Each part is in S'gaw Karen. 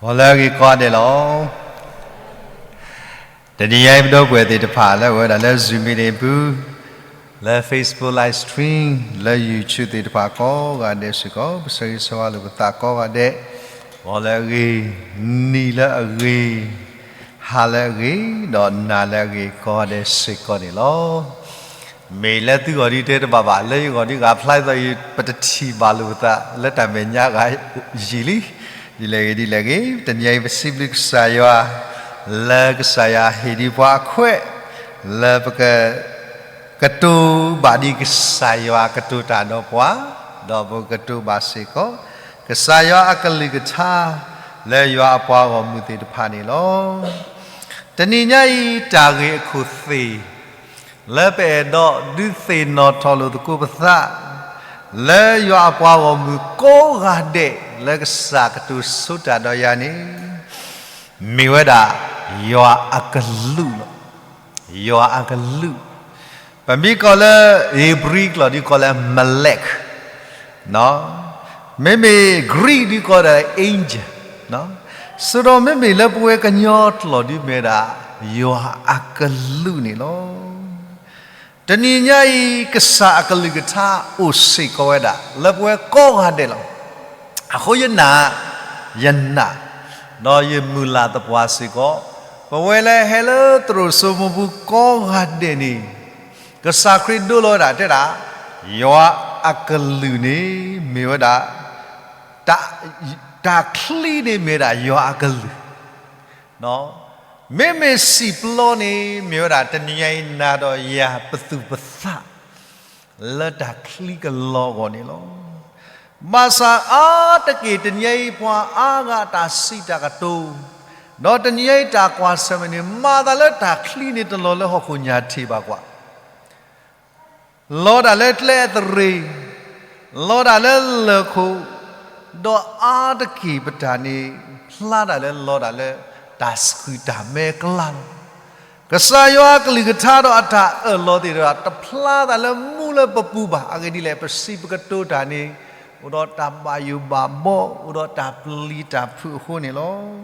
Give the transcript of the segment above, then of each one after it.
မ်လၢအဂ့ၤကိးဂၤဒဲးလီၤ. တနံၤညါအံၤ ပဒီပုၢ်ဝဲၢ်သ့ၣ်တဖၣ်လၢအဝဲဒၣ်လၢ Zoom meeting ပူၤ, လၢ Facebook live stream, လၢ YouTube သ့ၣ်တဖၣ်ကိးဂၤဒဲးစ့ၢ်ကီး ပဆၢဂ့ၤဆၢဝါလိာ်ပသးကိးဂၤဒဲး, ဂီၤလၢအဂ့ၤ, နံၤလၢအဂ့ၤ, ဟါလၢအဂ့ၤ, ဒီးနၤလၢအဂ့ၤကိးဂၤဒဲးစ့ၢ်ကီးန့ၣ်လီၤ. မ့ၢ်လၢသုဂီၢ်ဒ်တဲတဘၣ်ဘၣ်, လၢယဂီၢ်ဒ်ဂၤဖျါသးအံၤ ပတထံၣ်ဘၣ်လိာ်ပသးလၢတၢ်မဲာ်ညါဂၤယံာ်လံ. ဒ်လဲၣ်ဂ့ၤဒ်လဲၣ်ဂ့ၤ, တနံၤအံၤပစံးဘျုးကစၢ်ယွၤ လၢကစၢ်ယွၤဟ့ၣ်ဒံးပှၤအခွဲး လၢပက ကတိၤဘၣ်ဒံးကစၢ်ယွၤကတိၤတၢ်ဒီးပှၤ, ဒီးပကတိၤဘၣ်စ့ၢ်ကီး ကစၢ်ယွၤအကလုၢ်ကထါ လၢယွၤအပှၤဂီၢ်မုၢ်သ့ၣ်တဖၣ်န့ၣ်လီၤ. တနံၤညါအံၤ တၢ်ဂ့ၢ်အခိၣ်သ့ၣ် လၢပအဲၣ်ဒိးဒုးသ့ၣ်နီၣ်ထီၣ်လိာ်သကိးပသး လၢယွၤအပှၤဂီၢ်မုၢ်ကိးဂၤဒဲး လၢကစၢ်ကတိၤဆိတၢ်ဒီးယၤန့ၣ် မ့ၢ်ဝဲဒၣ် ယွၤအကလုၢ်လီၤ. ယွၤအကလုၢ်, ပမ့ၢ်ကိးလၢ ဧ့ၤဘြံၤကျိာ်ဒ်ကိးလၢ မလဲး, မ့မ့ၢ် Greek ဒ်ကိးဒီး angel, စံးဒီးမ့မ့ၢ်လၢပဝဲကညီကျိာ်ဒ်မ့ၢ်ဝဲဒၣ် ယွၤအကလုၢ်န့ၣ်လီၤ. တနံၤညါအံၤ ကစၢ်အကလုၢ်ကထါအိၣ်စ့ၢ်ကီးဝဲဒၣ် လၢပဝဲကိးဂၤဒဲးလီၤ. အဃိယနာ်, ယနာ်, ဒီးယမုၢ်လၢ်သပှၢ်စ့ၢ်ကီး, ပဝဲလၢဟဲလၢသရိာ်စိမိပူၤကိးဂၤဒဲးန့ၣ် ကစၢ်ခရံာ်ဒိလီၤဝဲဒၣ်တဲဒၣ်, ယွၤအကလုၢ်န့ၣ် မ့ၢ်ဝဲဒၣ်, တၢ်ချံန့ၣ်မ့ၢ်ဝဲဒၣ်ယွၤအကလုၢ် မ့မ့ၢ်စံာ်ပျီန့ၣ် မ့ၢ်ဝဲဒၣ်တနံၤညါအံၤနၤဒီးယၤပသူၣ်ပသး လၢတၢ်ချံကလီအဂီၢ်န့ၣ်လီၤ. ဘၣ်ဆၣ်အါတက့ၢ်တနံၤညါအံၤ ပှၤအါဂၤတၢ်စံးတၢ်ကတိၤ, ဒီးတနံၤညါအံၤတၢ်ကွၢ်ဆၢၣ်မဲာ်န့ၣ် မၤသးလၢတၢ်ချံန့ၣ်တလီၤလၢဟီၣ်ခိၣ်ညၣ်ထံးဘၣ်ကွၢ် လီၤဒၣ်လၢကျဲအသရ့ၣ်, လီၤဒၣ်လၢလၢၢ်ခိၣ်, ဒီးအါတက့ၢ်ပတၢ်န့ၣ် ဖျါဒၣ်လၢလီၤဒၣ်လၢတၢ်ဆှုၣ်တၢ်မဲအကျါလီၤ. ကစၢ်ယွၤအကလုၢ်ကထါဒီးအတၢ်အၢၣ်လီၤသ့ၣ်တဖၣ် တဖျါသးလၢမူလၢပပူၤဘၣ်. အဂ့ၢ်ဒ်လဲၣ်, ပစံးပကတိၤတၢ်န့ၣ် အိၣ်ဒီးတၢ်ဘၣ်ယိၣ်ဘၣ်ဘီ, အိၣ်ဒီးတၢ်ပျံၤတၢ်ဖုးအဃိန့ၣ်လီၤ.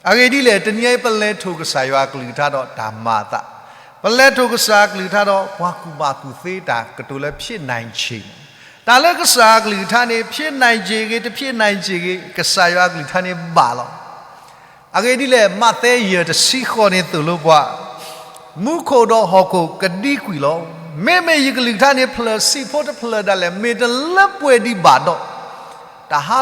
အဂ့ၢ်ဒ်လဲၣ်, တနံၤအံၤပလဲၤထိၣ်ကစၢ်ယွၤအကလုၢ်ကထါဒီးတၢ်မၤအသး, ပလဲၤထိၣ်ကစၢ်အကလုၢ်ကထါဒီးပှၤကူၣ်ဘၣ်ကူၣ်သ့တၢ်ကတိၤလၢ ဖြစ်နိုင်ခြေ, တၢ်လၢကစၢ်အကလုၢ်ကထါန့ၣ် ဖြစ်နိုင်ခြေဂ့ၤ, တဖြစ်နိုင်ခြေဂ့ၤ, ကစၢ်ယွၤအကလုၢ်ကထါန့ၣ်ဘၣ်လီၤ. အဂ့ၢ်ဒ်လဲၣ်, မးသဲယဲၢ်တဆံဃိးန့ၣ်သိၣ်လိပှၤ, မူခိၣ်ဒီးဟီၣ်ခိၣ်ကဒံကွံာ်လီၤ. မ့မ့ၢ်ယကလုၢ်ကထါန့ၣ် ဖျၢၣ်ဆံးဖိတဖျၢၣ်ဒၣ်လဲာ် မ့ၢ်တလၢပှဲၤဒံးဘၣ်ဒီး တဟးဂီၤဘၣ်. လံာ်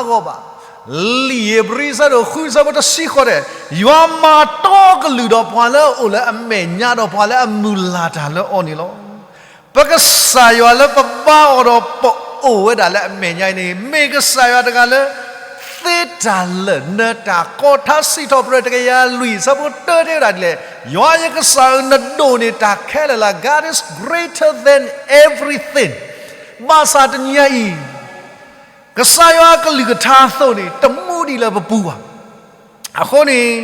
ဧ့ၤဘြံၤအဆၢဒိၣ်ဃုအဆၢဖိတဆံဃိးန့ၣ်, ယွၤမၤတီကလုာ်ဒီးပှၤလၢအအိၣ်လၢအမဲာ်ညါဒီးပှၤလၢအမုၢ်လၢ်တၢ်လၢအီၤန့ၣ်လီၤ. ပကစၢ်ယွၤလၢပဘါအီၤဒီးပအိၣ်ဝဲဒၣ်လၢအမဲာ်ညါအံၤန့ၣ် မ့ၢ်ကစၢ်ယွၤတဂၤလၢ သ့တၢ်လၢာ်နၢၤတၢ်ကီ, ထါစံးထီၣ်ပတြၢၤတကယၤလွံၢ်အဆၢဖိတၢတဲဝဲဒၣ်ဒ်လဲၣ်, ယွၤယကစၢ်ဧၢ, နဒိၣ်န့ၢ်တၢ်ခဲလၢာ်လၢ God is greater than everything. ဘၣ်ဆၣ်တနံၤအံၤ ကစၢ်ယွၤအကလုၢ်ကထါအသိးန့ၣ် တမူဒံးလၢပပူၤဘၣ်. အဃိန့ၣ်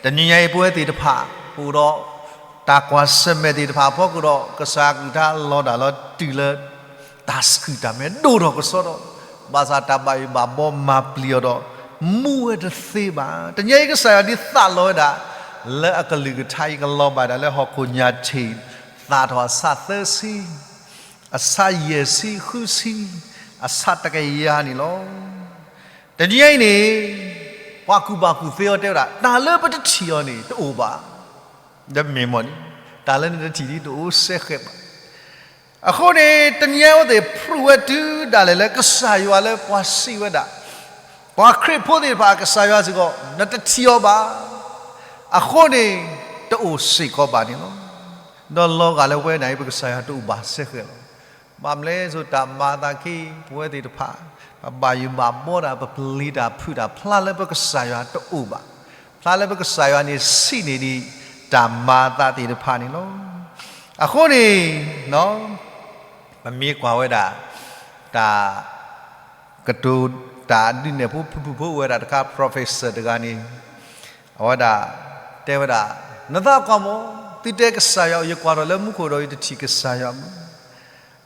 တနံၤညါအံၤပဝဲသ့ၣ်တဖၣ် ပအိၣ်ဒီးတၢ်ကွၢ်ဆၢၣ်မဲာ်သ့ၣ်တဖၣ်အဖီခိၣ်ဒီး ကစၢ်အကလုၢ်ကထါလီၤဒၣ်လီၤတုၤလၢ တၢ်ဆှုၣ်တၢ်မဲာ်ဒိၣ်ထီၣ်ကစီဒီး ဘၣ်ဆၣ်တၢ်ဘၣ်ယိၣ်ဘၣ်ဘီမၤပျံၤအီၤဒီး မူဝဲတသ့ဘၣ်. တနံၤအံၤကစၢ်ယွၤဒုးသးလီဝဲဒၣ် လၢအကလုၢ်ကထါအံၤကလီၤဘၣ်ဒၣ်လၢဟီၣ်ခိၣ်ညၣ်ထံး သၣ်ထီၣ်အဆၣ်သၢဆံ အဆၣ်ယဲၢ်ဆံ ဃုဆံ အဆၣ်တကယၤန့ၣ်လီၤ. တနံၤအံၤန့ၣ် ပှၤကူၣ်ဘၣ်ကူၣ်သ့အီၤတဲဝဲဒၣ် တၢ်လၢပတထံၣ်အီၤန့ၣ် တအိၣ်ဘၣ်. ဒီးမ့ၢ်မ့ၢ်န့ၣ် တၢ်လၢနတထံၣ်ဒ်တအိၣ်စဲဃဲးဘၣ်. အဃိန့ၣ် တနံၤအံၤအဝဲသ့ၣ် prove ဝဲတုၤဒၣ်လဲာ်လၢကစၢ်ယွၤလၢပှၤစံးဝဲဒၣ် ပှၤခရံာ်ဖိသ့ၣ်တဖၣ် ကစၢ်ယွၤစ့ၢ်ကီး နတထံၣ်အီၤဘၣ်. အဃိန့ၣ် တအိၣ်စ့ၢ်ကီးဘၣ်န့ၣ်လီၤ. ဒီးလီၤဂာ်လၢပဝဲန့ၣ် ပကစၢ်ယွၤတအိၣ်ဘၣ်စဲဃဲးလီၤ. ဘၣ်မနုၤလဲၣ် စိၤတၢ်မၤအသးခံ ပဝဲသ့ၣ်တဖၣ် ပဘၣ်ယိၣ်ဘၣ်ဘီတၢ် ပပျံၤတၢ်ဖုးတၢ် ဖျါလၢပကစၢ်ယွၤတအိၣ်ဘၣ်, ဖျါလၢပကစၢ်ယွၤန့ၣ် ဆံးန့ၢ်ဒံးတၢ်မၤအသးသ့ၣ်တဖၣ်န့ၣ်လီၤ. အဃိန့ၣ် ပမ့ၢ်ကွၢ်ဝဲဒၣ် တၢ် ကတိၤတၢ်ဒုးနဲၣ်ဖိဖုၣ်ဖုၣ်ဖိအိၣ်ဝဲဒၣ်တခါ professor တဂၤန့ၣ် အဝဲဒၣ်တဲဝဲဒၣ်, နသးကွၢ်မး, သုတဲကစၢ်ယွၤအိၣ် ယကွၢ်ထီၣ်လၢမူခိၣ်ဒီး ယတထံၣ်ကစၢ်ယွၤမုၢ်,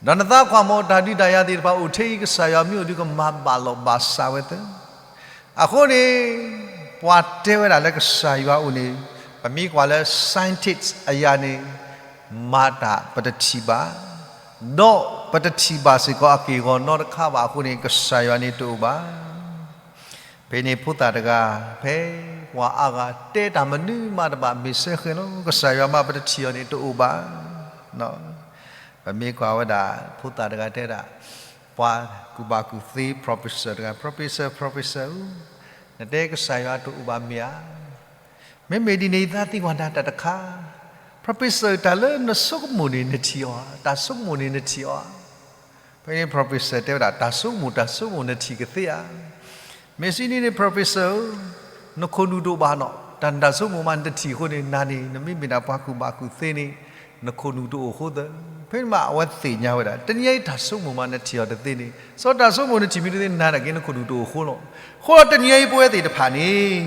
ဒီးနသးကွၢ်မး တၢ်ဒုးတၢ်ယၤသ့ၣ်တဖၣ်အိၣ်ထဲအံၤ ကစၢ်ယွၤမ့ၢ်အိၣ်ဒီး ကမၤဘၣ်လီၤဘၣ်စးဝဲသၢ. အဃိန့ၣ် ပှၤတဲဝဲဒၣ်လၢကစၢ်ယွၤအိၣ်န့ၣ်, ပမ့ၢ်ကွၢ်လၢ scientist အယၤန့ၣ်, မၤတၢ်ပတထံၣ်ဘၣ်, ဒီးပတထံၣ်ဘၣ်စ့ၢ်ကီးအက့ၢ်အဂီၤနီတခါဘၣ်အဃိန့ၣ် ကစၢ်ယွၤန့ၣ်တအိၣ်ဘၣ်. ဖဲန့ၣ်ဖိသၣ်တဂၤ, ဖဲပှၤအါဂၤတဲတၢ်မနုၤမးတဘၣ် မ့ၢ်စဲဃဲၤလီၤ, ကစၢ်ယွၤမးပတထံၣ်အီၤန့ၣ်တအိၣ်ဘၣ်. ပမ့ၢ်ကွၢ်ဝဲဒၣ် ဖိသၣ်တဂၤတဲဒၣ်, ပှၤကူၣ်ဘၣ်ကူၣ်သ့ professor တဂၤ, professor, professor ဧၢ, နတဲကစၢ်ယွၤတအိၣ်ဘၣ်မ့ၢ်ဧါ. မ့မ့ၢ်ဒ်န့ၣ် ယသးသံကွၢ်နၤတၢ်တခါ, professor တၢ်လၢနဆိကမိၣ်န့ၣ်နထံၣ်အီၤဧါ, တၢ်ဆိကမိၣ်န့ၣ်နထံၣ်အီၤဧါ. ဖဲန့ၣ် professor တဲဝဲဒၣ် တၢ်ဆိကမိၣ် တၢ်ဆိကမိၣ်နထံၣ်ကသ့ဧါ. မ့ၢ်စံးန့ၣ်န့ၣ် professor ဧၢ, နခိၣ်နူာ်တအိၣ်ဘၣ်နီၤ, တၢ်နတၢ်ဆိကမိၣ်မးနတထံၣ်အဃိန့ၣ် နၤန့ၣ် နမ့မ့ၢ်ဒၣ်ပှၤကူၣ်ဘၣ်ကူၣ်သ့န့ၣ်, နခိၣ်နူာ်တအိၣ်အဃိသၢ. ဖဲန့ၣ်မးအဝဲသ့ၣ်ညါဝဲဒၣ် တနံၤညါအံၤတၢ်ဆိကမိၣ်မးနထံၣ်အီၤတသ့န့ၣ်, စီၤတၢ်ဆိကမိၣ်နထံၣ်မ့ၢ်တသ့ နၤဒၣ်က့ၤနခိၣ်နူာ်တအိၣ်အဃိလီၤ. အဃိဒီးတနံၤညါအံၤပဝဲသ့ၣ်တဖၣ်န့ၣ်,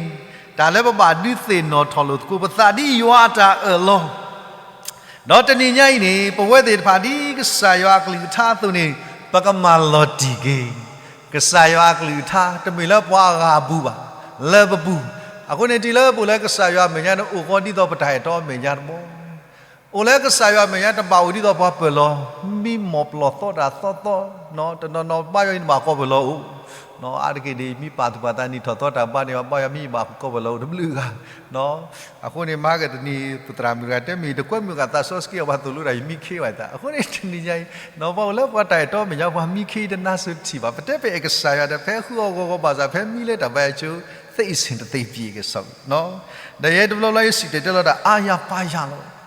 တၢ်လၢပဘၣ်ဒုးသ့ၣ်နီၣ်ထီၣ်လိာ်သကိးပသးဒ်ယွၤအတၢ်အၢၣ်လီၤ ဒီးတနံၤညါအံၤန့ၣ် ပဝဲသ့ၣ်တဖၣ်ဒ်ကစၢ်ယွၤအကလုၢ်ကထါအသိးန့ၣ်, ပကမၤလီၤတံၢ်က့ၤ ကစၢ်ယွၤအကလုၢ်ကထါ, တမ့ၢ်လၢပှၤအဂၤအပူၤဘၣ်, လၢပပူၤ. အဃိန့ၣ်တုၤလၢပအိၣ်လၢကစၢ်ယွၤအမဲာ်ညါန့ၣ် အိၣ်ဃီဒ်သိးပတၢ်အဲၣ်တီအမဲာ်ညါတဘျီ, အိၣ်လၢကစၢ်ယွၤအမဲာ်ညါတဘၣ်အိၣ်ဒ်သိးပှၤပၢၢ်လီၤ, မံမီၢ်ပျီၢ်သီတၢ်သီသီ, တနီၤနီၤဘါယွၤအံၤနဘၣ်ကီၢ်ပၢၢ်လီၤအိၣ် အါတက့ၢ်ဒ်မံပာ်သူၣ်ပာ်သးနံၣ်ထီၣ်သီတၢ်ဘါန့ၣ် ဘါယွၤမံဘၣ်ကီၢ်ပၢၢ်လီၤအိၣ်တဘျုးဂၤ. အဃိန့ၣ် မၤကတနံၤ ပသရၣ်မုၣ်တဂၤတဲမ့ၢ် တကွဲမုာ်ဂၤသးစီဆှံအဝဲသိၣ်လိတၢ်ယမံခ့ဝဲသး, အဃိန့ၣ်တနံၤညါအံၤ ပှၤအိၣ်လၢပှၤတၢ်အဲၣ်တီအမဲာ်ညါ ပှၤမံခ့တနါစၢၤတထံၣ်ဘၣ်, ပတဲပအဲၣ်ကစၢ်ယွၤဒီး ဖဲဃုအီၣ်ဂီၤဂီၤဘၣ်ဆၣ် ဖဲမံလၢတၢ်ဘါယွၤကၠိ သ့အံၤစ့ၢ်တသ့ပံၤကစီၣ်, ဒီးယဲတဘျီဘျီယစံၣ်တဲၤတဲလီၤတၢ်အါယၤပါယၤလီၤ.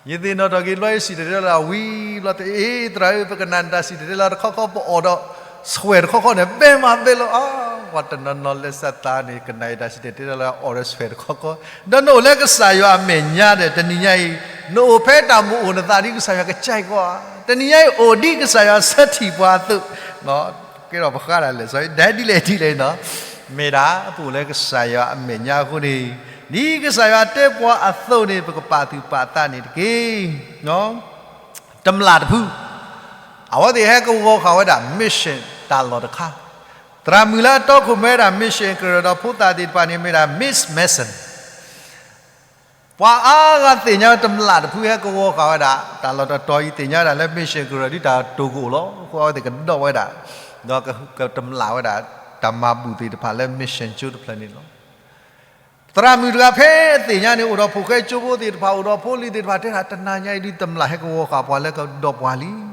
ယသ့ၣ်နီၣ်ထီၣ်က့ၤတဘျီယစံၣ်တဲၤတဲလီၤတၢ်ဝံၤဘျီ တအ့ သရၣ်ဧၢ ပကနၣ်နတၢ်စံၣ်တဲၤတဲလီၤတခီခီ ပအီၣ်ဒီး ဆွဲၣ်တခီခီန့ၣ် ဘဲမၤဘဲလီၤအါ, ပှၤတနီၤနီၤလၢစၢသးန့ၣ် ကနၣ်ယတၢ်စံၣ်တဲၤတဲလီၤအီၣ်ဒီးဆွဲၣ်တခီခီ, ဒီးနအိၣ်လၢကစၢ်ယွၤအမဲာ်ညါဒီး တနံၤညါအံၤ နအိၣ်ဖဲတၢ်မုာ်အိၣ်နသးဒ်ကစၢ်ယွၤကစၢ်ကီဧါ, တနံၤညါအံၤအိၣ်ဒ်ကစၢ်ယွၤဆၢထံၣ်ပှၤအသိး, ကဲထီၣ်ပဃါတၢ်လဲၣ် စီၤ ဒ်လဲၣ်ဒ်လဲၣ်နီၤ, မ့ၢ်ဒၣ်ပအိၣ်လၢကစၢ်ယွၤအမဲာ်ညါအဃိန့ၣ်, ဒ်ကစၢ်ယွၤတဲပှၤအသိးန့ၣ် ပကပာ်သူၣ်ပာ်သးန့ၣ်တက့ၢ်. တမျၢ်တဖု အဝဲသ့ၣ်ဟဲကဝီၤဃာ်ဝဲဒၣ် mission တၢ်လီၢ်တခါ, သရၣ်မုၣ်လၢအတီခိၣ်မဲဒၣ် mission ကရၢဒီးဖိသၣ်သ့ၣ်တဖၣ်န့ၣ် မ့ၢ်ဒၣ် Miss Mason ပှၤအါဂၤသ့ၣ်ညါတမျၢ်တဖုဟဲကဝီၤဃာ်ဝဲဒၣ် တၢ်လီၢ်တတီၤအံၤသ့ၣ်ညါဝဲဒၣ်လၢ mission ကရၢဒ်တၢ်တိာ်ကအိၣ်လီၤ. အဃိအဝဲသ့ၣ်ကဒီးဝဲဒၣ်, ဒီးကတမျၢ်ဝဲဒၣ် တၢ်မၤဘူၣ်သ့ၣ်တဖၣ်လၢ mission ကၠိတဖျၢၣ်န့ၣ်လီၤ. သရၣ်မုၣ်တဂၤဖဲအသ့ၣ်ညါန့ၣ် အိၣ်ဒီးဖိၣ်ဃဲကၠိဖိသ့ၣ်တဖၣ် အိၣ်ဒီးဖိလံၤသ့ၣ်တဖၣ်တဲဒၣ် တနၤညါအံၤဒုးတမျၢ်ဟဲကဝီၤဃာ်ပှၤလၢကဒီးပှၤလံ,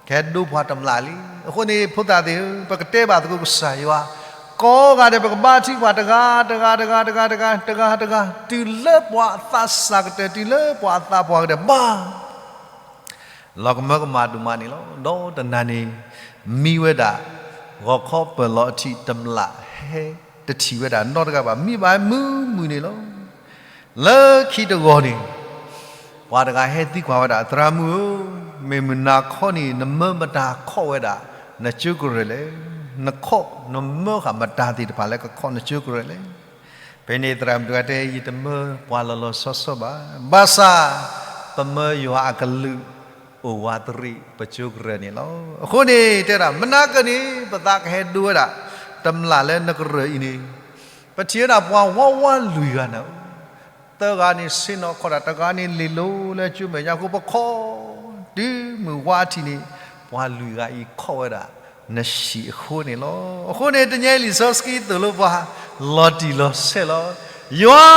ကဟဲဒိပှၤတမျၢ်လံ. အဃိန့ၣ် ဖိသၣ်သ့ၣ်ဧၢ, ပကတဲဘၣ်သကိးကစၢ်ယွၤ, ကိးဂၤဒဲး ပကဘါထုကဖၣ်တဂၤတဂၤတဂၤတဂၤတဂၤတဂၤ တုၤလၢပှၤအသးစၢ်ကတၢၢ် တုၤလၢပှၤအသးပှၢ်ကတၢၢ်ဘၣ် လီၤကမၢကမၣ်ဒိၣ်မးန့ၣ်လီၤ. ဒီးတနၤန့ၣ် မံဝဲဒၣ် ဂီၤခီပၢၢ်လီၤအထံး တမျၢ်ဟဲတထံၣ်ဝဲဒၣ်နီတဂၤဘၣ်, မံဘၣ်မုာ်မုာ်န့ၣ်လီၤ. လၢခံတဂီၤန့ၣ် ပှၤတဂၤဟဲသံကွၢ်ဝဲဒၣ် သရၣ်မုၣ်ဧၢ, မ့ၢ်မုၢ်နၤခီန့ၣ် နမၢမတၤခီၣ်ဝဲဒၣ် နကၠိကရၢၢ်လဲၣ်. နခီၣ် နမၢဃာ်မတၤသ့ၣ်တဖၣ်လၢကခီၣ်နကၠိကရၢၢ်လဲၣ်. ဖဲန့ၣ်သရၣ်မုၣ်တဂၤတဲ ယတမၢပှၤလီၤလီၤဆီဆီဘၣ်, ဘၣ်ဆၣ် ပမၢယွၤအကလုၢ် အိၣ်ဝးတရံးပကၠိကရၢၢ်န့ၣ်လီၤ. အဃိန့ၣ် တဲဒၣ် မနၤကန့ၣ် ပသးကဟဲဒိဝဲဒၣ် တမျၢ်လၢနကရၢၢ်အံၤန့ၣ်, ပထံၣ်ဝဲဒၣ်ပှၤဝါဝါလွံၢ်ဂၤန့ၣ်, သၢဂၤန့ၣ်ဆ့ၣ်နီၤခီၣ်တၢ်, တဂၤန့ၣ်လ့ၣ်လိၤလၢကၠိမဲာ်ညါအဃိ ပခီၣ် တုၤမုၢ်ဝါထံးန့ၣ် ပှၤလွံၢ်ဂၤအံၤခီၣ်ဝဲဒၣ် နဟံၣ်အဃိန့ၣ်လီၤ. အဃိန့ၣ် တနံၤအံၤလံာ်စီဆှံသိၣ်လိပှၤ လီၤတံၢ်လီၤဆဲးလီၤ. ယွၤ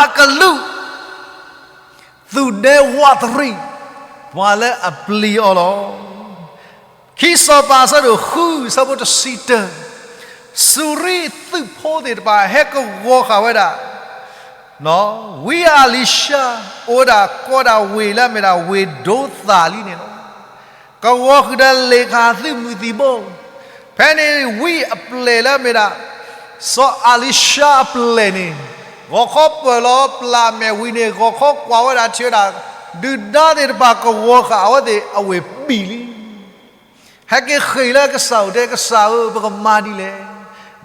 အကလုၢ် သူၣ်ဒဲဝးတရံး ပှၤလၢအပျံၤအီၤလီၤ. ခံစီၤပၤအဆၢဒိၣ်ဃု အဆၢဖိတဆံတၢ, စူၤရံသုးဖိသ့ၣ်တဖၣ်ဟဲကဝီၤဃာ်ဝဲဒၣ် ဝံအၤလံၤၡါ အိၣ်ဝဲဒၣ်ကိးဒၣ်ဝ့ၢ်လၢအမ့ၢ်ဒၣ်ဝ့ၢ်ဒိသၣ်လံန့ၣ်လီၤ. ကဝီၤဃုာ်ဒီးလ့ၣ်ခၣ်သုးမုၢ်သံၣ်ဘိ, ဖဲန့ၣ်ဝံအပျဲၢ်လၢအမ့ၢ်ဒၣ် စီၤအၤလံၤၡါအပျဲၢ်န့ၣ် ဂီၤခီပၢၢ်လီၤပျၢ်အမဲာ်ဝံၤန့ၣ် ဂီၤခီကွၢ်ဝဲဒၣ်ထံၣ်ဝဲဒၣ် ဒုၣ်ဒါသ့ၣ်တဖၣ်ကဝီၤဃာ်အဝဲသ့ၣ်အဝ့ၢ်ဘံၣ်လံ. ဟဲက့ၤဃ့ၢ်လၢကစၢ်အိၣ်တဲ ကစၢ်ဧၢ ပကမၤဒ်လဲၣ်.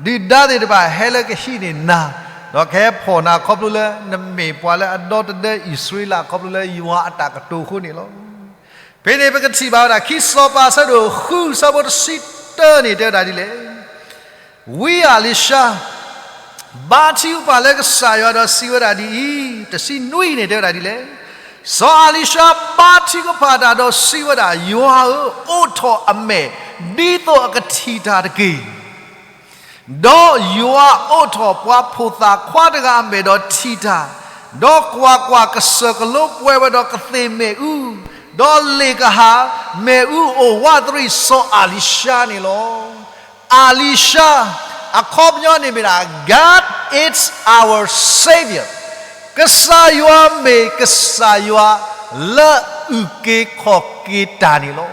ဒုၣ်ဒါသ့ၣ်တဖၣ်ဟဲလၢကဟံးန့ၢ်နၤ, ဒီးကဟဲဖီၣ်နၤခီဖျိလၢ နမ့ၢ်ပှၤလၢအဒီသဒၢအံၣ်စရ့လး ခီဖျိလၢယွၤအတၢ်ကတိၤအဃိန့ၣ်လီၤ. ဖဲန့ၣ်ပကထံၣ်ဘၣ်ဝဲဒၣ် ခံစီၤပၤအဆၢဒိၣ်ဃု အဆၢဖိတဆံတၢန့ၣ် တဲဝဲဒၣ်ဒ်လဲၣ်. ဝံအၤလံၤၡါ ဘါထုကဖၣ်လၢကစၢ်ယွၤဒီးစံးဝဲဒၣ်ဒ်အံၤ, တဆံနွံန့ၣ်တဲဝဲဒၣ်ဒ်လဲၣ်. စီၤအၤလံၤၡါဘါထုကဖၣ်တၢ်ဒီးစံးဝဲဒၣ်, ယွၤဧၢ, အိးထီၣ်အမဲာ် ဒ်သိးအကထံၣ်တၢ်တက့ၢ်. ဒီးယွၤအိးထီၣ်ပှၤဖိၣ်သၣ်ခွါတဂၤအမဲာ်ဒီးထံၣ်တၢ်, ဒီးကွၢ်ကွၢ်, ကစၢၢ်ကလိပှဲၤဝဲဒီးကသ့ၣ်မ့ၣ်အူ, ဒီးလ့ၣ်ကဟၣ်, မ့ၣ်အူအိၣ်ဝးတရံးစီၤအၤလံၤၡါန့ၣ်လီၤ. အၤလံၤၡါ, အခီပညီန့ၣ်မ့ၢ်ဒၣ် God is our Savior, ကစၢ်ယွၤမ့ၢ်ကစၢ်ယွၤလၢအုၣ်က့ၤခီၣ်က့ၤတၢ်န့ၣ်လီၤ.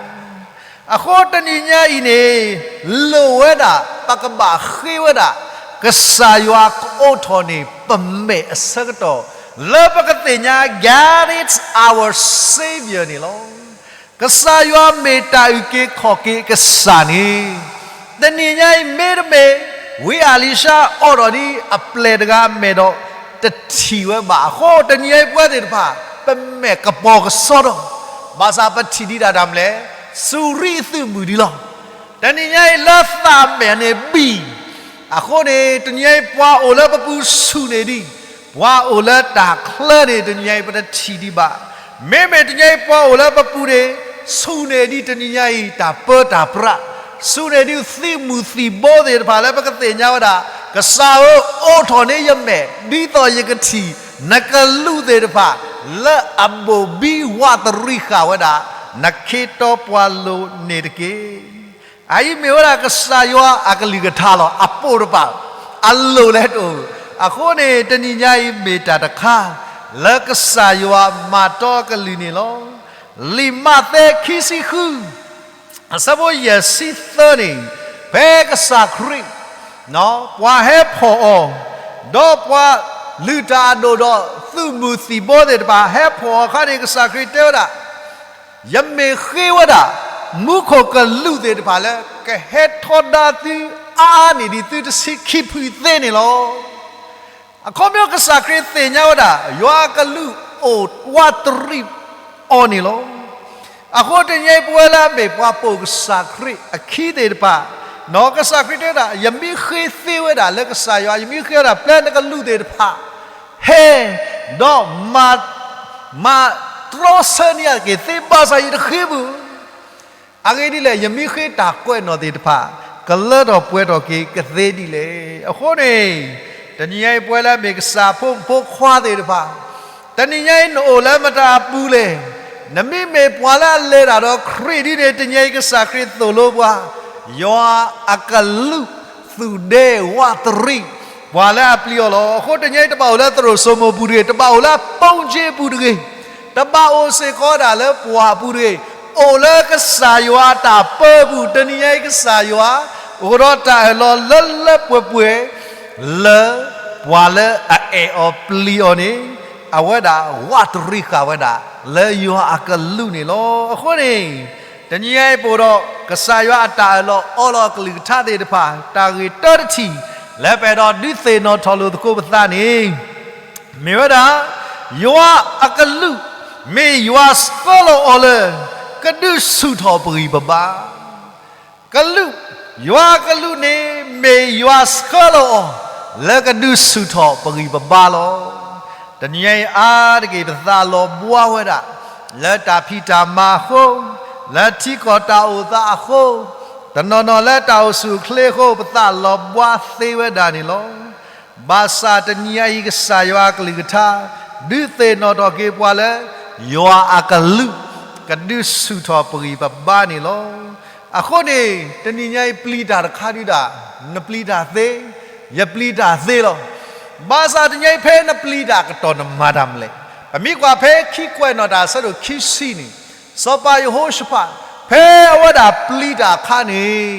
အဃိတနံၤညါအံၤန့ၣ် လိၣ်ဝဲဒၣ် ပကဘၣ်ဃ့ဝဲဒၣ် ကစၢ်ယွၤကအိးထီၣ်န့ၢ်ပမဲာ်အဆၢကတီၢ် လၢပကသ့ၣ်ညါ God is our Savior န့ၣ်လီၤ. ကစၢ်ယွၤမ့ၢ်တၢ်အုၣ်က့ၤခီၣ်က့ၤအကစၢ်န့ၣ်, တနံၤညါအံၤမ့တမ့ၢ် ဝံအၤလံၤၡါအိးထီၣ်ဒ်အပျဲၢ်တဂၤအမဲာ်ဒီး တထံၣ်ဝဲဘၣ်အဃိ တနံၤညါအံၤပဝဲသ့ၣ်တဖၣ် ပမဲာ်ကပီၤကစီဒီ, ဘၣ်ဆၣ်ပထံၣ်ဒံးဒၣ်တၢ်မနုၤလဲၣ်, စူၤရံအသုးမုၢ်ဒံးလီၤ. တနံၤညါအံၤလၢသးမဲာ်န့ၣ်ဘံၣ်, အဃိန့ၣ် တနံၤညါအံၤပှၤအိၣ်လၢပပူၤဆူၣ်န့ၢ်ဒံး, ပှၤအိၣ်လၢတၢ်ချၢန့ၣ် တနံၤညါအံၤပတထံၣ်ဒံးဘၣ်. မ့မ့ၢ်တနံၤညါအံၤပှၤအိၣ်လၢပပူၤန့ၣ် ဆူၣ်န့ၢ်ဒံးတနံၤညါအံၤတၢ်ပၢတၢ်ပြး, ဆူၣ်န့ၢ်ဒံးသံးမူးသံးဘိသ့ၣ်တဖၣ်လၢပကသ့ၣ်ညါဝဲဒၣ်, ကစၢ်ဧၢ, အိးထီၣ်န့ၢ်ယမဲာ် ဒ်သိးယကထံၣ် နကလူးသ့ၣ်တဖၣ် လၢအဘိၣ်ဘံဝးတရံးဃာ်ဝဲဒၣ် နခ့တီပှၤလိၤန့ၣ်တက့ၢ်. အအံၤမ့ၢ်ဝဲဒၣ်ကစၢ်ယွၤအကလုၢ်ကထါလီၤ. အပိာ်တပၤ, အလိၣ်လဲၣ်တအိၣ်. အဃိန့ၣ် တနံၤညါအံၤမ့ၢ်တၢ်တခါ လၢကစၢ်ယွၤမၤတီအကလုၢ်န့ၣ်လီၤ. လံာ်မးသဲခံဆံဃု အဆၢဖိယဲၢ်ဆံသၢန့ၣ်, ဖဲကစၢ်ခရံာ် ပှၤဟဲဖီၣ်အီၤ, ဒီးပှၤလုၢ်တၢ်အဒိၣ်ဒီးသုးမုၢ်သံၣ်ဘိသ့ၣ်တဖၣ် ဟဲဖီၣ်အီၤအခါန့ၣ် ကစၢ်ခရံာ်တဲဝဲဒၣ်, ယမ့ၢ်ဃ့ဝဲဒၣ် မူခိၣ်ကလူးသ့ၣ်တဖၣ်လၢ ကဟဲထီဒါသုအါန့ၢ်ဒံးသုတဆံခံဖုသ့န့ၣ်လီၤ. အခီပညီကစၢ်ခရံာ်သ့ၣ်ညါဝဲဒၣ် ယွၤအကလူးအိၣ်ဝးတရံးအီၤန့ၣ်လီၤ. အဃိတနံၤအံၤပဝဲလၢအမ့ၢ်ပှၤပိာ်ကစၢ်ခရံာ်အခံသ့ၣ်တဖၣ်, ကစၢ်ခရံာ်တဲဝဲဒၣ် ယမ့ၢ်ဃ့သ့ဝဲဒၣ်လၢကစၢ်ယွၤ, ယမ့ၢ်ဃ့ဝဲဒၣ်ပျဲနကလူးသ့ၣ်တဖၣ် ဟဲ, ဒီးမၤ, မၤတြီဆၢန့ၢ်ယၤတက့ၢ်, သ့ဘၣ်ဆၣ်ယတဃ့ဘူး. အဂ့ၢ်ဒ်လဲၣ်, ယမ့ၢ်ဃ့တၢ်ကွဲးနီၣ်သ့ၣ်တဖၣ် ကလၢထီၣ်ပှဲၤထီၣ်က့ၤကသ့ဒ်လဲၣ်. အဃိန့ၣ်, တနံၤညါအံၤပဝဲလၢအမ့ၢ်ကစၢ်ဖိမုၣ်ဖိခွါသ့ၣ်တဖၣ်, တနံၤညါအံၤနအိၣ်လၢမတၤအပူၤလဲၣ်. နမ့မ့ၢ်ပှၤလၢအလဲၤတၢ်ဒီးခရံာ်ဒ်န့ၣ် တနံၤညါအံၤကစၢ်ခရံာ်သိၣ်လိပှၤ, ယွၤအကလူး သူၣ်ဒဲဝးတရံးပှၤလၢအပျံၤအီၤလီၤ. အဃိတနံၤအံၤတဘၣ်အိၣ်လၢသရိာ်စိမိၤပူၤတဂ့ၤ, တဘၣ်အိၣ်လၢပိာ်ကၠ့ပူၤတဂ့ၤ, တဘၣ်အိၣ်စ့ၢ်ကီးဒၣ်လၢပှၢ်ပူၤတဂ့ၤ, အိၣ်လၢကစၢ်ယွၤအတၢ်ပၢပူၤ, တနံၤညါအံၤကစၢ်ယွၤ အိၣ်ဒီးတၢ်အၢၣ်လီၤလၢလၢပှဲၤပှဲၤ လၢပှၤလၢအအဲၣ်အီၤပျံၤအီၤန့ၣ် အဝဲဒၣ်ဝးတရံးဃာ်ဝဲဒၣ် လၢယွၤအကလူးန့ၣ်လီၤ. အဃိန့ၣ်, တနံၤညါအံၤပအိၣ်ဒီး ကစၢ်ယွၤအတၢ်အၢၣ်လီၤအီလီၤအကလုၢ်ကထါသ့ၣ်တဖၣ် တၢ်ဂ့ၢ်တၢတထံၣ် လၢပအဲၣ်ဒိးဒုးသ့ၣ်နီၣ်ထီၣ်လိာ်သကိးပသးန့ၣ် မ့ၢ်ဝဲဒၣ် ယွၤအကလူး မ့ၢ်ယွၤဆှၢလီၤအီၤလၢ ကဒုးဆူၣ်ထီၣ်ပဂံၢ်ပဘါ ကလူး, ယွၤအကလူးန့ၣ် မ့ၢ်ယွၤဆှၢလီၤအီၤ လၢကဒုးဆူၣ်ထီၣ်ပဂံၢ်ပဘါလီၤ. တနံၤညါအံၤအါတက့ၢ် ပသးလီၤဘှါဝဲဒၣ် လၢတၢ်ဖံးတၢ်မၤအဃိ, လၢထံကီၢ်တၢ်အိၣ်သးအဃိ, တနီၤနီၤလၢတၢ်အိၣ်ဆူၣ်အိၣ်ချ့အဃိ ပသးလီၤဘှါသ့ဝဲဒၣ်န့ၣ်လီၤ. ဘၣ်ဆၣ်တနံၤညါအံၤကစၢ်ယွၤအကလုၢ်ကထါ ဒုးသ့ၣ်နီၣ်ထီၣ်က့ၤပှၤလၢ ယွၤအကလူး ကဒုးဆူၣ်ထီၣ်ပဂံၢ်ပဘါန့ၣ်လီၤ. အဃိန့ၣ် တနံၤညါအံၤပျံၤတၢ်တခါဒုဒၣ်, နပျံၤတၢ်သ့, ယပျံၤတၢ်သ့လီၤ. ဘၣ်ဆၣ်တနံၤညါအံၤဖဲနပျံၤတၢ်ကတီၢ်နမၤတၢ်မနုၤလဲၣ်. ပမ့ၢ်ကွၢ်ဖဲခံကွဲးနီၣ်တၢ်အဆၢဒိၣ်ခံဆံန့ၣ်, စီၤပၤယဟိၤၡဖး ဖဲအဝဲဒၣ်ပျံၤတၢ်အခါန့ၣ်,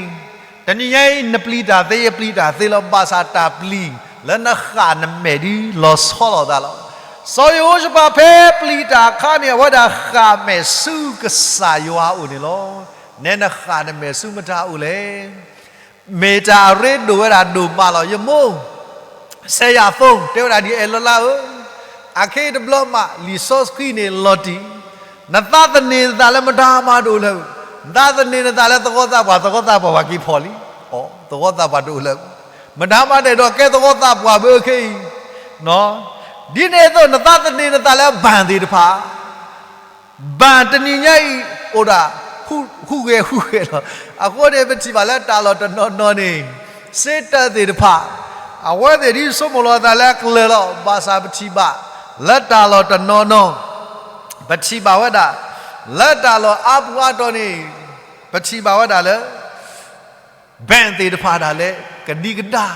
တနံၤညါအံၤနပျံၤတၢ်သ့ ယပျံၤတၢ်သ့လီၤ. ဘၣ်ဆၣ်တၢ်ပျံၤလၢနဃၣ်နမဲာ်ဒုးလီၤဆီလိာ်သးလီၤ. စီၤယဟိၤၡဖးဖဲပျံၤတၢ်အခါန့ၣ် အဝဲဒၣ်ဃၣ်မဲာ်ဆူကစၢ်ယွၤအအိၣ်န့ၣ်လီၤ. နဲနဃၣ်နမဲာ်ဆူမတၤအိၣ်လဲၣ်. မ့ၢ်တၢ်အရ့ဒိၣ်ဝဲဒၣ်ဒိၣ်မးလီၤ. ယမိၢ် စဲးယၤသိ တဲဝဲဒၣ်ဒ်အံၤ, အဲၣ်လီၤလါဧၢ, အခဲအံၤတဘျီမး လံာ်စီဆှံန့ၣ်လီၤတံၢ်, နသးသန့ၤနသးလၢမတၤမၤတအိၣ်လၢၤ, နသးသန့ၤနသးလၢသဝီသးပှၢ်, သဝီသးပှၢ်ပှၤက့ၤဖီၣ်လံ, သဝီသးပှၢ်တအိၣ်လၢၤ. မတၤမၤဒဲးဒီးကဲသဝီသးပှၢ်ဘၣ်ခဲအံၤ, ဒ်န့ၣ်အသိး နသးသန့ၤနသးလၢဘၣ်သ့ၣ်တဖၣ်, ဘၣ်တနံၤညါအံၤ အိၣ်ဒၣ် ဟူးဂဲၤဟူးဂဲၤလီၤ. အဃိန့ၣ် ပထံၣ်ဘၣ်လၢတၢ်လီၢ်တနီၤနီၤန့ၣ် စ့တၢးသ့ၣ်တဖၣ် အဝဲသ့ၣ်ဒ်ဆိကမိၣ်လီၤအသးလၢအကလၢာ်လီၤ. ဘၣ်ဆၣ်ပထံၣ်ဘၣ် လၢတၢ်လီၢ်တနီၤနီၤ ပထံၣ်ဘၣ်ဝဲဒၣ် လၢတၢ်လီၢ်အါပူၤအါတီၤန့ၣ် ပထံၣ်ဘၣ်ဝဲဒၣ်လၢ ဘၣ်သ့ၣ်တဖၣ်ဒၣ်လဲာ် ကဒံကဒါ,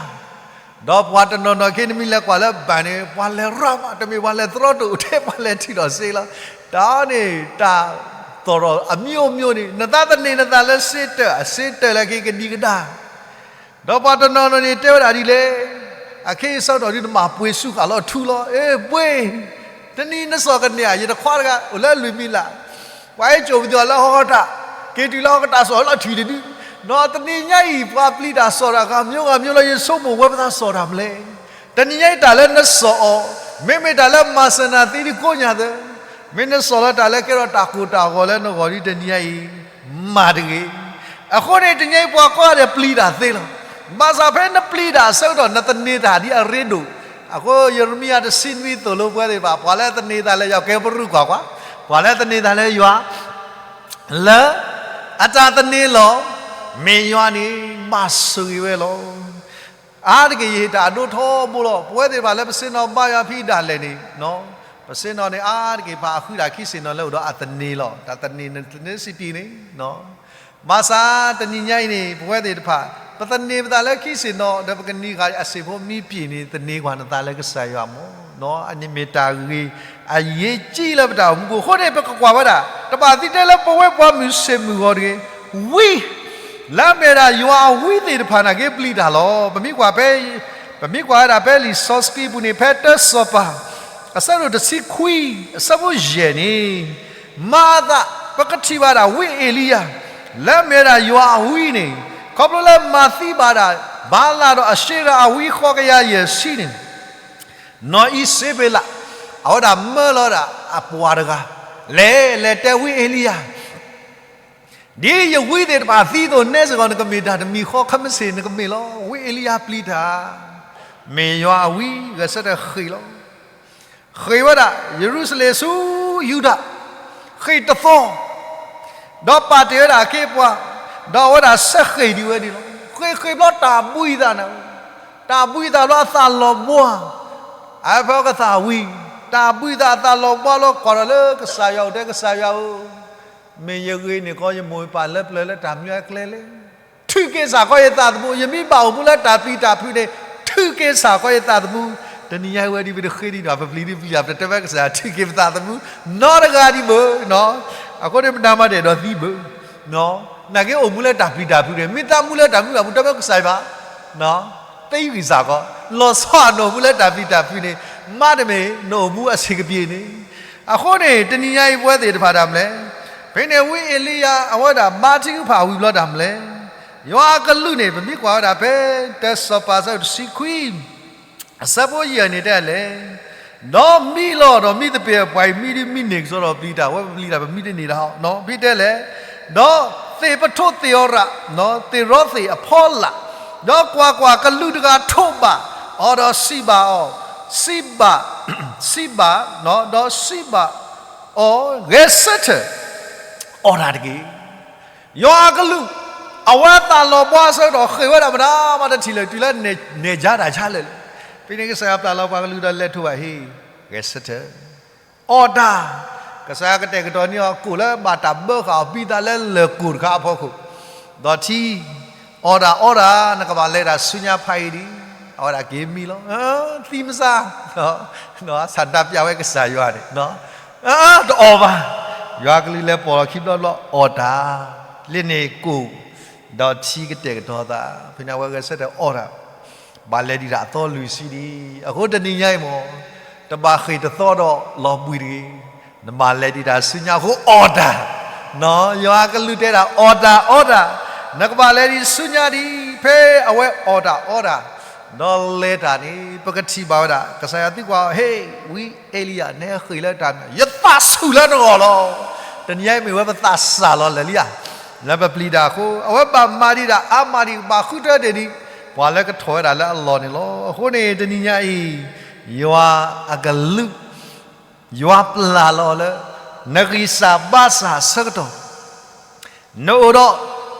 ဒီးပှၤတနီၤနီၤခ့ နမ့ၢ်လဲၤကွၢ်လၢဘၣ်န့ၣ် ပှၤလဲၤရၤမး တမ့ၢ်ပှၤလဲၤတြီတအိၣ်ထဲ ပှၤလဲၤထုးထီၣ်စ့လီၤ. တၢ်န့ၣ် တၢ်သီၣ်ထီၣ် အမျိုးမျိုးန့ၣ် နသးသန့ၤနသးလၢစ့တၢး အစ့တၢးလၢအက့ၤကဒံကဒါ ဒီးပှၤတနီၤနီၤန့ၣ် တဲဝဲဒၣ်ဒ်လဲၣ်, အခဲအံၤဆၢကတီၢ်ဒုး နမၤပှ့ၤဆူဃာ်လီၤထူလီၤ. အဲ ပှ့ၤ, တနံၤနစီၣ်ကန့ၢ်ဧါ, ယတခွါတဂၤ အိၣ်လၢလွံၢ်မံလး, ပှၤဟဲစိာ်ပသံအီၤလၢဟီၣ်ကတၢၢ်, က့ၤတုၤလၢဟီၣ်ကတၢၢ် စီၣ်လီၤထွံၣ်တဒု, ဒီးတနံၤညါအံၤ ပှၤပျံၤတၢ်စီၣ်တၢ်ဂၤမျိုးဂၤမျိုးလီၤ, ယဆိကမိၣ်ဝဲပသးစီၣ်တၢ်မနုၤလဲၣ်. တနံၤညါအံၤ တၢ်လၢနစီၣ်အီၤ, မ့မ့ၢ်တၢ်လၢမၤစၢၤနၤသ့ဒ်ကိးညါသၢ, မ့ၢ်နစီၣ်လီၤတၢ်လၢကဲထီၣ်တၢ်ကိၢ်တၢ်ဂီၤလၢနဂီၢ်ဒ်တနံၤညါအံၤ မၤတဂ့ၤ. အဃိန့ၣ် တနံၤညါအံၤပှၤကိးဂၤဒဲးပျံၤတၢ်သ့လီၤ. ဘၣ်ဆၣ်ဖဲနပျံၤတၢ်အဆၢကတီၢ် နသန့ၤတၢ်ဒ်အရ့ဒိၣ်. အဃိယံးရမံယၤတဆံနွံသိၣ်လိပဝဲသ့ၣ်တဖၣ်, ပှၤလၢသန့ၤသးလၢယွၤ ကဲပရူၢ်ကွၢ်ကွၢ်, ပှၤလၢသန့ၤသးလၢယွၤ လၢအတၢ်သန့ၤလီၤ, မ့ၢ်ယွၤန့ၣ် ဘၣ်ဆိၣ်ဂ့ၤဝဲလီၤ. အါတက့ၢ် ယဟ့ၣ်တၢ်အဒိထီဘိလီၤ. ပဝဲသ့ၣ်တဖၣ်လၢပဆ့ၣ်နီၤဘါယွၤဖဲဒၣ်လဲာ်န့ၣ်, ပဆ့ၣ်နီၤန့ၣ် အါတက့ၢ် ပှၤအဃုတၢ်ခံဆ့ၣ်နီၤလၢအိၣ်ဒီးအသန့ၤလီၤ. တၢ်သန့ၤနသန့ၤစံးပံၤန့ၣ် ဘၣ်ဆၣ်တနံၤညါအံၤန့ၣ် ပဝဲသ့ၣ်တဖၣ် ပသန့ၤပသးလၢခံဆ့ၣ်နီၤ ဒီးပကနံၤဃာ်အဆ့ၣ်ဖိမံပံာ်န့ၣ် သန့ၤကွၢ်နသးလၢကစၢ်ယွၤမး, အန့ၣ်မ့ၢ်တၢ်ဂ့ၤ အရေးကြီးလၢပတၢ်အိၣ်မူပူၤ. အဃိန့ၣ် ပကကွၢ်ဝဲဒၣ် တဘၣ်သံတဲလၢပဝဲပှၤမုၢ်ဆ့ၣ်မုၢ်ဂီၤတဂ့ၤ, ဝံ လၢအမ့ၢ်ဒၣ်ယွၤအဝံသ့ၣ်တဖၣ်န့ၣ်က့ၤပျံၤတၢ်လီၤ. ပမ့ၢ်ကွၢ်ဖဲ ပမ့ၢ်ကွၢ်ဝဲဒၣ်ဖဲလံာ်စီဆှံပူၤန့ၣ် ဖဲတၢစီၤပၤ အဆၢဒိၣ်တဆံခွံ အဆၢဖိယဲၢ်န့ၣ်, မၤအသး ပကထံၣ်ဘၣ်ဒၣ်ဝံအ့လံယၤ လၢအမ့ၢ်ဒၣ်ယွၤအဝံန့ၣ် ခီဖျိလၢမၤသံဘၣ်ဒၣ် ဘၤလးဒီးအၤၡ့ရၤအဝံဃိးကယၤယဲၢ်ဆံန့ၣ် နီၢ်အံၤစ့ဘ့းလး အဝဲဒၣ်မၢလီၤဒၣ်အပှၤတဂၤ လဲၤ လဲၤတဲဝံအ့လံယၤ ဒ်ယဝံသ့ၣ်တဖၣ်သံသိးနဲစ့ၢ်ကီး နကမ့ၢ်တၢ်တမံၤဃီ ခဲမုၢ်ဆ့ၣ်နကမ့ၢ်လီၤ. ဝံအ့လံယၤပျံၤတၢ် မ့ၢ်ယွၤအဝံ ဂဲၤဆၢထၢၣ်ဃ့ၢ်လီၤ. ဃ့ၢ်ဝဲဒၣ် ယရူၤၡလ့ၣ်ဆူယူဒၤ ဃ့ၢ်တသီ ဒီးပာ်တ့ၢ်ဝဲဒၣ်အခ့အပှၤ ဒီးအဝဲဒၣ်ဆဲးဃ့ၢ်ဒံးဝဲန့ၣ်လီၤ. ဃ့ၢ်ဃ့ၢ်ဘျီတၢ်ဘှံးအသးန့ၣ် တၢ်ဘှံးအသးဘျီအသးလီၤဘှါ အဖဲအကသၣ်ဝံၤ တၢ်ဘှံးအသးအသးလီၤဘှါလီၤ ကွၢ်ထီၣ်လၢကစၢ်ယွၤအိၣ်တဲ ကစၢ်ယွၤဧၢ, မ့ၢ်ယဂ့ၤန့ၢ်ကီး ယမိၢ်ယပၢ်လၢပျၢၤလၢတၢ်မနုၤအကျဲလဲၣ်. ထုးက့ၤစ့ၢ်ကီးယသးသမူ, ယမ့ၢ်ဘၣ်အိၣ်မူလၢတၢ်ပျံၤတၢ်ဖုးန့ၣ် ထုးက့ၤစ့ၢ်ကီးယသးသမူ. တနံၤညါအံၤဝဲဒ်ပတဃ့ဒ်န့ၣ် ပပျံၤဒ်ပျံၤ ပတတဲဝဲကစၢ်ယွၤ ထုးက့ၤပသးသမူ နီတဂၤဒံးဘၣ်. အဃိန့ၣ် ပနၢ်မၤဒဲးဒီးသံဘၣ်. နာ်က့အိၣ်မူလၢတၢ်ပျံၤတၢ်ဖုးန့ၣ် မ့ၢ်သးမူလၢတၢ်မုၢ်လၢ်မူ တဲဝဲကစၢ်ယွၤ သံဂံၢ်စ့ၢ်ကီး လီၤဆီနအိၣ်မူလၢတၢ်ပျံၤတၢ်ဖုးန့ၣ် မ့တမ့ၢ် နအိၣ်မူအဆံးကပံာ်န့ၣ်. အဃိန့ၣ် တနံၤညါအံၤပဝဲသ့ၣ်တဖၣ်တၢ်မနုၤလဲၣ်. ဖဲန့ၣ်ဝံအ့လံယၤ အဝဲဒၣ်ဘါထုကဖၣ်ဝံၤဘျီတၢ်မနုၤလဲၣ်. ယွၤအကလူးန့ၣ် ပမ့ၢ်ကွၢ်ဝဲဒၣ်ဖဲ တၢစီၤပၤအဆၢဒိၣ်တဆံခွံ အဆၢဖိယဲၢ်န့ၣ်တဲလဲၣ်, ဒီးမံလီၤဒီးမံသပ့ၤ ပှၤအံၤမံဒ်မံန့ၢ်ကစီဒီးပျံၤတၢ် ဝဲပပျံၤတၢ် ပမံတန့ၢ်ဒၣ် ဖဲတဲလဲၣ်, ဒီးသ့ၣ်ပထိးသ့ၣ်အီရၣ် သ့ၣ်ရီသ့ၣ်အဖီလာ်, ဒီးကွၢ်ကွၢ်, ကလူးတဂၤထိးဘၣ်အီၤဒီးစံးဘၣ်အီၤ, စံးဘၣ်, စံးဘၣ်, ဒီးစံးဘၣ်အီၤ, ဂဲၤဆၢထၢၣ် အီၣ်တၢ်တက့ၢ်. ယွၤအကလူး အဝဲအသးလီၤဘှါအဆၢကတီၢ် ဃ့ၢ်ဝဲဒၣ်မတၤမးတထံၣ်လၢၤ တုၤလၢနဲၣ်ကၠါတၢ်ဆါလၢာ်လၢာ်. ဖဲန့ၣ်ကစၢ်ယွၤပျၢ်လီၤပှၤကလုာ်ဒီးလဲၤထိးဘၣ်ဟ့ၣ် ဂဲၤဆၢထၢၣ် အီၣ်တၢ်, ကစၢ်ယွၤကတဲာ်ကတီၤန့ၢ်အီၤ ကိၣ်လၢဘၣ်တၢ်ဘၢဃာ်အီၤဘံသးလၢလၢၢ်ကိၣ်တခါအဖီခိၣ်, ဒီးထံ အီၣ်တၢ်အီတၢ် နကဘၣ်လဲၤတၢ်ဆူညါဖးအံၤဒံး, အဝဲဒၣ်က့ၤမံလီၤ, သံမစါ, ဆၣ်ဒၣ်ပျၢ်ဝဲကစၢ်ယွၤန့ၣ်, တအီၣ်ဘၣ်, ယွၤကလုၢ်လဲၤပိာ်လီၤခံဘျီဘျီ အီၣ်တၢ်, လၢန့ၣ်ကိၣ်, ဒီးထံကတဲာ်ကတီၤသး, ဖဲန့ၣ်အဝဲဂဲၤဆၢထၢၣ်အီၣ်တၢ်, ဘၣ်လဲၤဒံးတၢ်အသီလွံၢ်ဆံဒံး, အဃိတနံၤညါအံၤမ့ၢ် တဘၣ်ဃ့ၢ်တသီဒီးလီၤဘှံးတဂ့ၤ, နဘၣ်လဲၤဒံးတၢ်ဆူညါအဃိအီၣ်တၢ်, ယွၤကလုၢ်တဲဒၣ်အီၣ်တၢ်အီတၢ်, နကဘၣ်လဲၤဒံးဆူညါဒံး, ဖဲအဝဲအီၣ်တၢ်အီတၢ်, ဒီးလဲၤတၢ်န့ၣ် ပကထံၣ်ဘၣ်ဝဲဒၣ် ကစၢ်ယွၤသံကွၢ်အီၤ ဟ့ၣ် ဝံအ့လံယၤ နဟဲဃ့ၢ်လၢတၢ်မနုၤ, ယသးဆူၣ်လၢနဂီၢ်လီၤ. တနံၤညါအံၤမ့ၢ်ဝဲပသးစၢ်လီၤလၢာ်လံဧါ, လၢပပျံၤတၢ်အဃိ အဝဲဘၣ်မၤဒံးတၢ်အါမးဒံး ဘၣ်ဃုထၢတ့ၢ်ဒံး ပှၤလၢကထီၣ်ဝဲဒၣ်လၢအလီၢ်န့ၣ်လီၤ. အဃိန့ၣ် တနံၤညါအံၤ ယွၤအကလူး ယွၤပျၢ်လီၤလၢ နဂံၢ်စၢ်ဘါစၢ်အဆၢကတီၢ် နအိၣ်ဒီး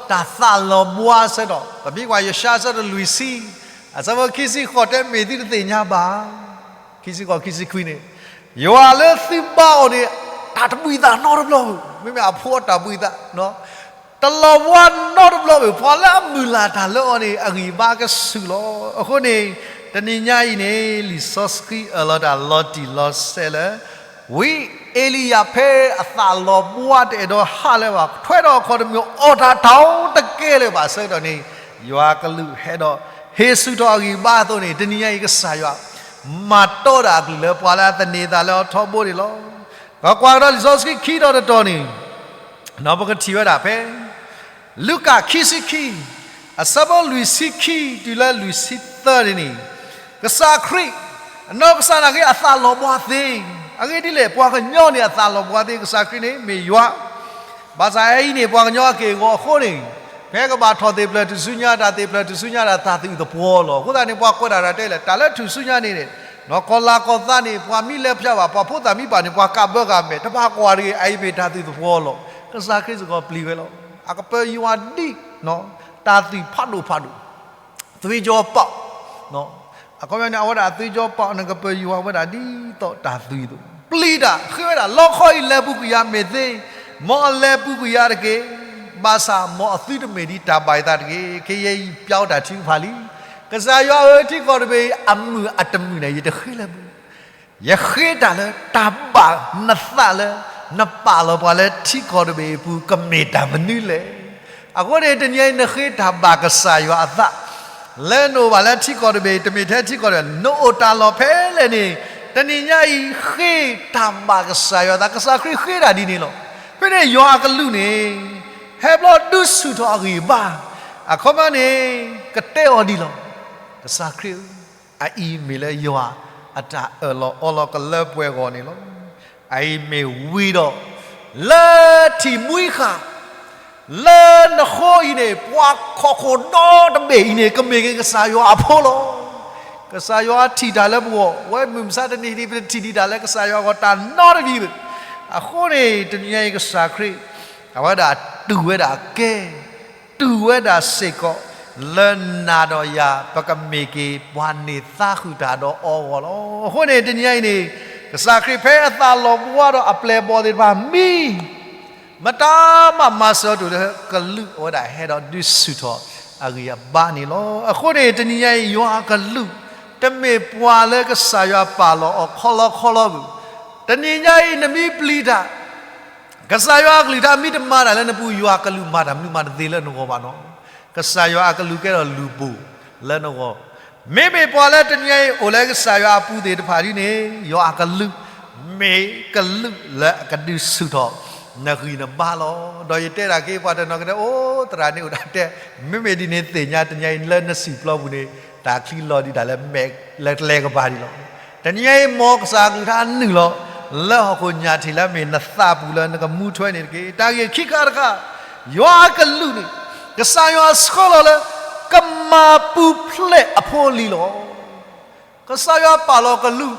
တၢ်သးလီၤဘှါအဆၢကတီၢ်, ပမ့ၢ်ကွၢ်ယၡါယၤအဆၢဒိၣ်လွံၢ်ဆံ အဆၢဖိခံဆံဃိး တဲမ့ၢ်သုတသ့ၣ်ညါဘၣ်, ခံဆံဃိး ခံဆံခွံန့ၣ်, ယွၤလၢသုဘါအီၤန့ၣ် တၢ်တဘှံးသးနီတဘျီဘၣ်, မ့မ့ၢ်အဖိအတၢ်ဘှံးသး တလီၤဘှါနီတဘျီဘၣ်, ပှၤလၢအမုၢ်လၢ်တၢ်လၢအီၤန့ၣ် အဂံၢ်ဘါကဆူၣ်လီၤ. အဃိန့ၣ် တနံၤညါအံၤန့ၣ် လံာ်စီဆှံအၢၣ်လီၤတၢ်လီၤတံၢ်လီၤဆဲးလၢ ဝံအ့လံယၤဖဲအသးလီၤဘှါတအဲၣ်ဒိးဟးလၢၤဘၣ်, ထွဲဒီးအခီၣ်တမ့ၢ်အိၣ်တၢ်တၢ်တကဲလၢၤဘၣ်အဆၢကတီၢ်န့ၣ် ယွၤကလူးဟဲဒီး ဟ့ၣ်ဆူၣ်ထီၣ်အဂံၢ်ဘါအသိးန့ၣ် တနံၤညါအံၤကစၢ်ယွၤ မၤတီၢ်ဒၣ်အကလုၢ်လၢပှၤလၢအသန့ၤအသးလၢအထီဘိန့ၣ်လီၤ. ပကွၢ်ကဒီးလံာ်စီဆှံခံတီၤတတီၤန့ၣ် ပကထံၣ်ဝဲဒၣ်ဖဲ လူၤကၣ်ခံဆံခံ အဆၢဖိလွံၢ်ဆံခံ တုၤလၢလွံၢ်ဆံသၢန့ၣ်န့ၣ် ကစၢ်ခရံာ် အနီၢ်ကစၢ်နာ်က့အသးလီၤဘှါသ့, အဂ့ၢ်ဒ်လဲၣ် ပှၤကညီန့ၣ်အသးလီၤဘှါသ့, ကစၢ်ခရံာ်န့ၣ်မ့ၢ်ယွၤ, ဘၣ်ဆၣ်အအံၤန့ၣ် ပှၤကညီအက့ၢ်အဂီၤအဃိန့ၣ် ဖဲကဘၣ်ထီၣ်သ့ၣ်ဖျၢၣ်ထူၣ်စုညါ တၢ်သ့ၣ်ဖျၢၣ်ထူၣ်စုညါဒၣ်တၢ်သူၣ်သပှီၤလီၤ. အဃိသတးန့ၣ် ပှၤကွဲးတၢ်တၢ်တဲလဲၣ် တၢ်လၢထူၣ်စုညါန့ၣ် နီၢ်ကီၢ်လၤကီၢ်သးန့ၣ် ပှၤမံလဲၤဖၠါဘၣ် ပှၤဖိသၣ်မံဘၣ်န့ၣ် ပှၤကးဘၢကးမဲာ် တဘၣ်ကွၢ်တဂ့ၤ အအံၤမ့ၢ်တၢ်သူၣ်သပှီၤလီၤ. ကစၢ်ခရံာ်စ့ၢ်ကီးပျံၤဝဲလီၤ. အကပၢၤယွၤဒ် တၢ်သွံၣ်ဖးဒိၣ်ဖးဒိၣ် သွေးကြောပေါက်, အခီပညီန့ၣ် အဝဲဒၣ်သွေးကြောပေါက် နကပၢၤယွၤဝဲဒၣ်ဒ်သိးတၢ်သွံၣ်အသိး ပျံၤတၢ်ဃ့ဝဲဒၣ် လီခီအံၤလဲၤပူၤကွံာ်ယၤမ့ၢ်သ့, မ်အလဲၤပူၤကွံာ်ယၤတက့ၢ်. ဘၣ်ဆၣ်မ်အသုတမ့ၢ်ဒ်တၢ်ဘၣ်ယသးတဂ့ၤ. ခဲအံၤယပျးအီၤတၢ်ထုကဖၣ်လံ. ကစၢ်ယွၤဧၢ, ထံကီၢ်တဘ့ၣ်အံၤ အမုာ်အတမုာ်န့ၣ် ယတဃ့လၢၤဘၣ်. ယဃ့တၢ်လၢတၢ်ဘၣ်နသးလၢ နပာ်လီၤပှၤလၢထံကီၢ်တဘ့ၣ်အံၤအပူၤ ကမ့ၢ်တၢ်မနုၤလဲၣ်. အဃိန့ၣ် တနံၤအံၤနဃ့တၢ်ဘၣ်ကစၢ်ယွၤအသး လၢနအိၣ်ဘၣ်လၢထံကီၢ်တဘ့ၣ်အံၤ တမ့ၢ်ထဲထံကီၢ်တဘ့ၣ် နအိၣ်တၢ်လီၢ်ဖဲလဲၣ်န့ၣ် တနံၤညါအံၤဃ့တၢ်ဘၣ်ကစၢ်ယွၤအသး. ကစၢ်ခရံာ်ဃ့တၢ်ဒ်န့ၣ်လီၤ. ဖဲန့ၣ်ယွၤအကလူးန့ၣ် ဟဲဘျီဒုးဆူၣ်ထီၣ်အဂံၢ်အဘါ, အခီပညီန့ၣ် ကတဲအီၤဒ်လီၤ. ကစၢ်ခရံာ်ဧၢ, အအံၤမ့ၢ်လၢယွၤအတၢ်အၢၣ်လီၤအီလီၤကလၢပှဲၤဂီၢ်န့ၣ်လီၤ. အအံၤမ့ၢ်ဝံၤဒီး လၢထံၣ်မှံဃာ် လၢနဃိအံၤန့ၣ် ပှၤခီၣ်ခိၣ်ဒီတဘ့ၣ်အံၤန့ၣ် ကမ့ၢ်က့ၤကစၢ်ယွၤအဖိလီၤ. ကစၢ်ယွၤထံၣ်တၢ်လၢပဂီၢ်, ဝဲမုၢ်မဆါတနံၤန့ၣ် ပတထံၣ်ဒံးတၢ်လၢကစၢ်ယွၤအဂီၢ်တၢ်နီတမံၤဘၣ်. အဃိန့ၣ် တနံၤညါအံၤကစၢ်ခရံာ် အဝဲဒၣ်တူၢ်ဝဲဒၣ်ကဲ တူၢ်ဝဲဒၣ်စ့ၢ်ကီး လၢနၤဒီးယၤ ပကမ့ၢ်က့ၤပှၤန့ၢ်သါဃုာ်တၢ်ဒီးအီၤအဂီၢ်လီၤ. အဃိန့ၣ် တနံၤညါအံၤန့ၣ် ကစၢ်ခရံာ်ဖဲအသးလီၤဘှါဒီးအပျဲၢ်အဘီၣ်သ့ၣ်တဖၣ်မံ မတၤမးမၤစၢၤတအိၣ်လၢကလူးအဝဲဒၣ်ဟဲဒီးဒုးဆူၣ်ထီၣ်အဂံၢ်အဘါန့ၣ်လီၤ. အဃိန့ၣ် တနံၤညါအံၤ ယွၤအကလူး တမ့ၢ်ပှၤလၢကစၢ်ယွၤပာ်လီၤအီၤခီလီခီလီဘၣ်. တနံၤညါအံၤ နမ့ၢ်ပျံၤတၢ် ကစၢ်ယွၤအကလုၢ်တၢ်မ့ၢ်တမၤတၢ်လၢနပူၤ ယွၤအကလူးမၤတၢ်မနုၤမးတသ့လၢနဂီၢ်ဘၣ်နီၤ. ကစၢ်ယွၤအကလူးကဲထီၣ်လုၢ်ဘိၣ်လၢနဂီၢ်. မ့မ့ၢ်ပှၤလၢတနံၤညါအံၤအိၣ်လၢကစၢ်ယွၤအပူၤသ့ၣ်တဖၣ်ဒ်န့ၣ် ယွၤအကလူး မ့ၢ်ကလူးလၢအကဒုးဆူၣ်ထီၣ်နဂံၢ်နဘါလီၤ. ဒီးယတဲဒၣ်က့ၤပှၤတနီၤကတဲ အိၣ်သရၣ်န့ၣ်အိၣ်ဒၣ်တဲ မ့မ့ၢ်ဒ်န့ၣ်သ့ၣ်ညါ တနံၤညါအံၤလၢနစံၣ်ပျီပူၤန့ၣ် တၢ်ချံလီၤဒံးဒၣ်လၢမဲာ်လၢကျဲကပၤဒံးလီၤ. တနံၤညါအံၤ မ်ကစၢ်အကလုၢ်ကထါနုာ်လီၤ လၢဟီၣ်ခိၣ်ညၣ်ထံးလၢအမ့ၢ်နသးပူၤလၢနကမူထွဲန့ၣ်တက့ၢ်. တၢ်ဂ့ၢ်ခံခါတခါ ယွၤအကလူးန့ၣ် ကစၢ်ယွၤဆှၢလီၤလၢ ကမၤပူၤဖျဲးအဖိအလံၤလီၤ. ကစၢ်ယွၤပာ်လီၤကလူး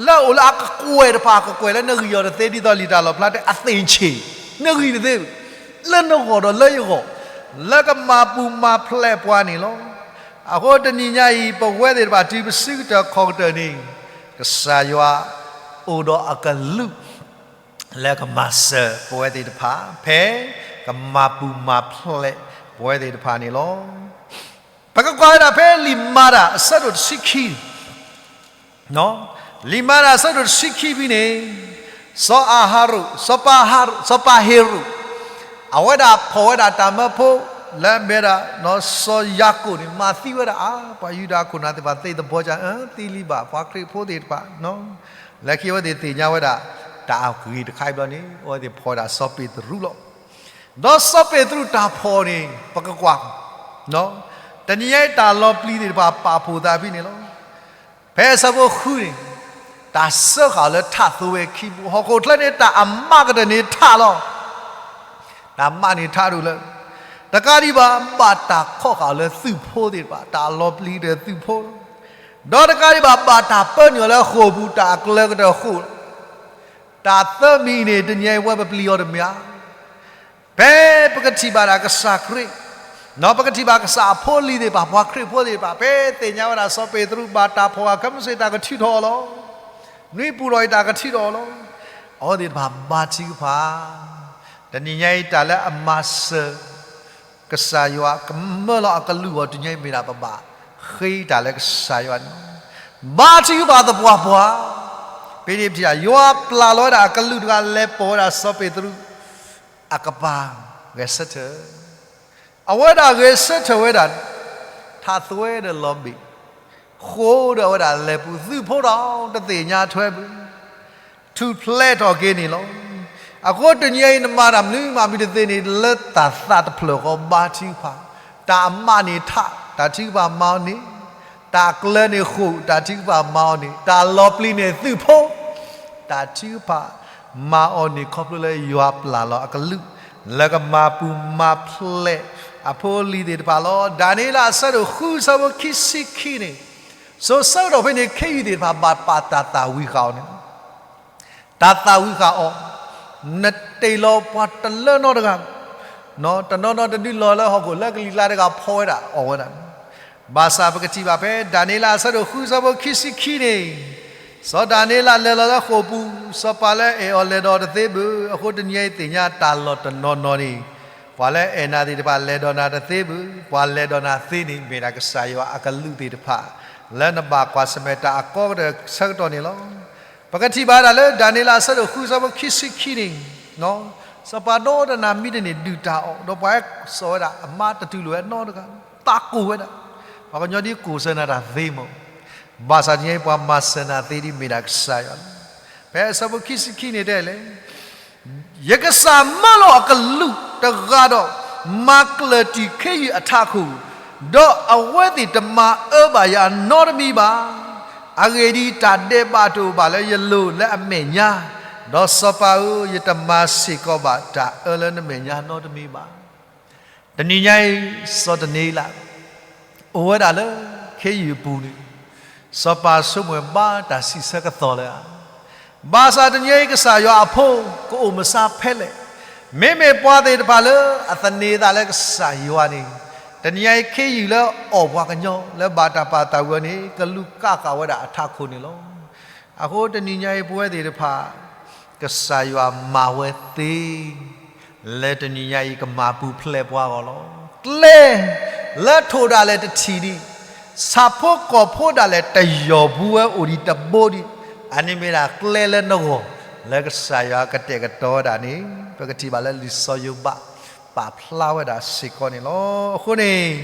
လၢအအိၣ်လၢအကကွဲၢ်တဖၣ် ကကွဲၢ်လၢနဂံၢ်အီၤတသ့ ဒ်သိးလံာ်တၢ်လီၣ်ဖျါတဲ အသ့ၣ်ဆ့ၣ် နဂံၢ်တသ့ လၢနဂီၢ်ဒီးလၢယဂီၢ် လၢကမၤပူၤမၤဖျဲးပှၤန့ၣ်လီၤ. အဃိတနံၤညါအံၤ ပဝဲသ့ၣ်တဖၣ်တုၤပစုကတၢၢ်ခီၣ်ကတၢၢ်န့ၣ် ကစၢ်ယွၤအိၣ်ဒီးအကလူး လၢကမၤစၢၤပဝဲသ့ၣ်တဖၣ် ဖဲကမၤပူၤမၤဖျဲးပဝဲသ့ၣ်တဖၣ်န့ၣ်လီၤ. ပကကွၢ်ဝဲဒၣ်ဖဲလံာ်မၤတၢ်အဆၢဒိၣ်တဆံခံ လံာ်မၤတၢ်အဆၢဒိၣ်တဆံခံဖဲန့ၣ် စီၤအၤဟရိၣ် စီၤပၤဟရိၣ် စီၤပၤဟ့ရိၣ် အဝဲဒၣ်ဖီၣ်ဝဲဒၣ်တၢ်မၢဖိ လၢအမ့ၢ်ဒၣ် စီၤယၤကိာ်န့ၣ် မၤသံဝဲဒၣ်အါ ပှၤယူဒၤခိၣ်နၢ်သ့ၣ်တဖၣ် သ့ၣ်သဘီက သံလံဘၣ် ပှၤခရံာ်ဖိသ့ၣ်တဖၣ် လၢခံအဝဲသ့ၣ်သ့ၣ်ညါဝဲဒၣ် တၢ်အဂ့ၢ်တခါအံၤဘျီန့ၣ် အဝဲသ့ၣ်ဖီၣ်ဝဲဒၣ်စီၤပ့းတရူးလီၤ. ဒီးစီၤပ့းတရူးတၢ်ဖီၣ်န့ၣ် ပကကွၢ် တနံၤအံၤတၢ်လီၤပျံၤသ့ၣ်တဖၣ်ပာ်ဖှိၣ်သးဖဲန့ၣ်လီၤ. ဖဲအဆၢဖိဃုန့ၣ် တၢ်စၢဃာ်လၢထးသိဝဲခံဘိ ဟီၣ်ခိၣ်ချၢန့ၣ် တၢ်အမးကတၢၢ်န့ၣ်ထးလီၤ. တၢ်မးန့ၣ်ထးဒိၣ်လၢ တကးဒံးဘၣ် ဘၣ်တၢ်ခီၣ်ဃာ်အီၤလၢသုးဖိသ့ၣ်တဖၣ် တၢ်လီၤပျံၤကတၢၢ်သုးဖိလီၤ. ဒီးတကးဒံးဘၣ် ဘၣ်တၢ်ပၢနုာ်အီၤလၢဃိာ်ပူၤ တၢ်အကျၢၤကတၢၢ်ဃိာ်လီၤ. တၢ်သၢမံၤအံၤန့ၣ် တနံၤအံၤပဝဲပပျံၤအီၤတမ့ၢ်ဧါ. ဖဲပကထံၣ်ဘၣ်ဒၣ်ကစၢ်ခရံာ်, ဒီးပကထံၣ်ဘၣ်ကစၢ်အဖိအလံၤသ့ၣ်တဖၣ် ပှၤခရံာ်ဖိသ့ၣ်တဖၣ် ဖဲသ့ၣ်ညါဝဲဒၣ်စီၤပ့းတရူး ဘၣ်တၢ်ဖီၣ်ဃာ်ခဲမုၢ်ဆ့ၣ် တၢ်ကထုးထီၣ်အီၤလီၤ. နွံပူၤထီၣ်အံၤ တၢ်ကထုးထီၣ်အီၤလီၤ. အဝဲသ့ၣ်တဖၣ်ဘါထုကဖၣ်, တနံၤညါအံၤတၢ်လၢအမၤစၢၤ ကစၢ်ယွၤကမၢလီၤအကလူးအီၤ တနံၤညါအံၤမ့ၢ်ဒၣ်ပဘၣ်ဃ့တၢ်လၢကစၢ်ယွၤန့ၣ်လီၤ. ဘါထုကဖၣ်သပှၢ်ပှၢ်, ဖဲန့ၣ်ပထံၣ် ယွၤပျၢ်လီၤဝဲဒၣ်အကလူးတဂၤ လဲၤပိာ်ဝဲဒၣ်စီၤပ့းတရူး အကပၤဂဲၤဆၢထၢၣ်, အဝဲဒၣ်ဂဲၤဆၢထၢၣ်ဝဲဒၣ်, ထးသွဲဒီးလီၤဘ့ၣ်, ဃိဒီးအဝဲဒၣ်လဲၤပူၤ သုးဖိဒီးတသ့ၣ်ညါထွဲဘၣ် ထူၣ်ဖျဲးထီၣ်က့ၤန့ၣ်လီၤ. အဃိတနံၤအံၤနမၤတၢ်မနုၤမးမံၤတသ့န့ၣ် လၢတၢ်သးတဖျၢၣ်ဃီဘါထုကဖၣ်, တၢ်အမးန့ၣ်ထး တၢ်ထုကဖၣ်မၤအီၤန့ၣ်, တၢ်ကျၢၤန့ၣ်ဃိာ် တၢ်ထုကဖၣ်မၤအီၤန့ၣ်, တၢ်လီၤပျံၤန့ၣ်သုးဖိ တၢ်ထုကဖၣ်မၤအီၤန့ၣ် ခီဖျိလၢယွၤပျၢ်လီၤအကလူး လၢကမၤပူၤမၤဖျဲးအဖိအလံၤသ့ၣ်တဖၣ်လီၤ. ဒၤနံးယ့လးအဆၢဒိၣ်ဃုဆၢဖိခံဆံခံန့ၣ်, စိၤဆၢကတီၢ်ဖဲန့ၣ် ခ့ယုၢ်သ့ၣ်တဖၣ်ဘၣ်ပာ်တၢ်သၣ်ဝံၤဃာ်အီၤန့ၣ် တၢ်သၣ်ဝံၤဃာ်အီၤ, နတ့ၢ်လီၤပှၤတလၢနီတဂၤ, တနီၤနီၤတဒုလီၤလၢဟီၣ်ခိၣ်လၢကလံၤကျါတဂၤဖီဝဲဒၣ်အီၣ်ဝဲဒၣ်န့ၣ်, ဘၣ်ဆၣ်ပကထံၣ်ဘၣ်ဖဲ ဒၤနံးယ့လးအဆၢဒိၣ်ဃုဆၢဖိခံဆံခံန့ၣ်, စီၤဒၤနံးယ့လးလဲၤလီၤလၢဃိာ်ပူၤ, စီၤပၤလၢအဲၣ်အီၤလဲၤဒီးတသ့ဘၣ်, အဃိတနံၤအံၤသ့ၣ်ညါတၢ်လီၢ်တနီၤနီၤန့ၣ်, ပှၤလၢအဲၣ်နၤသ့ၣ်တဖၣ်လဲၤဒီးနၤတသ့ဘၣ်, ပှၤလဲၤဒီးနၤသ့န့ၣ် မ့ၢ်ဒၣ်ကစၢ်ယွၤအကလူးသ့ၣ်တဖၣ်, လၢနဘၣ်ကွၢ်ဆၢၣ်မဲာ်တၢ်အကီကတၢၢ်ဆၢကတီၢ်န့ၣ်လီၤ. ပကထံၣ်ဘၣ်ဒၣ်လၢ ဒၤနံးယ့လးအဆၢဒိၣ်ဃုဆၢဖိခံဆံခံန့ၣ်, စီၤပၤဒီတနၤမံတန့ၢ်ဒုၣ်တၢ်အီၣ်, ဒီးပှၤဟဲစိာ်ဝဲဒၣ်အမါတတူၢ်လိာ်ဝဲနီတဂၤ, သးကိၢ်ဝဲဒၣ်, ပှၤကညီဒ်ကိၢ်ဆၢနၤတၢ်သ့မး, ဘၣ်ဆၣ်တနံၤအံၤပှၤမၤစၢၤနၤသ့ဒ်မ့ၢ်ဒၣ်ကစၢ်ယွၤလီၤ. ဖဲအဆၢဖိခံဆံခံန့ၣ်တဲလဲၣ် ယကစၢ်မၢလီၤအကလူးတဂၤဒီး မၤကျၢၤတံၢ်ခ့ယုၢ်အထးခိၣ်, ဒီးအဝဲသ့ၣ်တမၤအၢဘၣ်ယၤနီတမံၤဘၣ်. အဂ့ၢ်ဒ်အံၤ, တၢ်ဒဲးဘးတအိၣ်ဘၣ်လၢယလိၤလၢအမဲာ်ညါ, ဒီးစီၤပၤဧၢ, ယတမၤစ့ၢ်ကီးဘၣ်တၢ်အၢလၢနမဲာ်ညါနီတမံၤဘၣ်. တနံၤညါအံၤ စီၤဒၤနံးယ့လး အိၣ်ဝဲဒၣ်လၢခ့ယုၢ်အပူၤန့ၣ်, စီၤပၤဆိကမိၣ်ဘၣ်တၢ်စံးဆၢကသီၣ်လၢၤဧါ. ဘၣ်ဆၣ်တနံၤအံၤ ကစၢ်ယွၤအဖိကအိၣ်မဆါဖဲလဲၣ်. မ့မ့ၢ်ပှၤသ့ၣ်တဖၣ်လၢအသန့ၤအသးလၢကစၢ်ယွၤန့ၣ်, တနံၤညါအံၤ ခ့ယုၢ်လၢအီၣ်ပှၤကညီလၢဘၣ်တၢ်ပာ်သးဝံၤအီၤန့ၣ် ကလူးကးဃာ်ဝဲဒၣ်အထးခိၣ်န့ၣ်လီၤ. အဃိတနံၤညါအံၤ ပဝဲသ့ၣ်တဖၣ် ကစၢ်ယွၤမၤဝဲသ့ လၢတနံၤညါအံၤကမၤပူၤဖျဲးပှၤအဂီၢ်လီၤ. ကျဲလၢထိၣ်ဒၣ်လဲာ်တထံၣ်ဒံး, ဆၣ်ဖိကီၢ်ဖိဒၣ်လဲာ်တယီၢ်ပူၤဝဲအိၣ်ဒံးတဘိဒံး, အန့ၣ်မ့ၢ်ဒၣ်ကျဲလၢနဂီၢ် လၢကစၢ်ယွၤကတဲာ်ကတီၤဝဲဒၣ်န့ၣ် ပကထံၣ်ဘၣ်လၢလံာ်စီၤယိၤဘး ပာ်ဖျါဝဲဒၣ်စ့ၢ်ကီးန့ၣ်လီၤ. အဃိန့ၣ်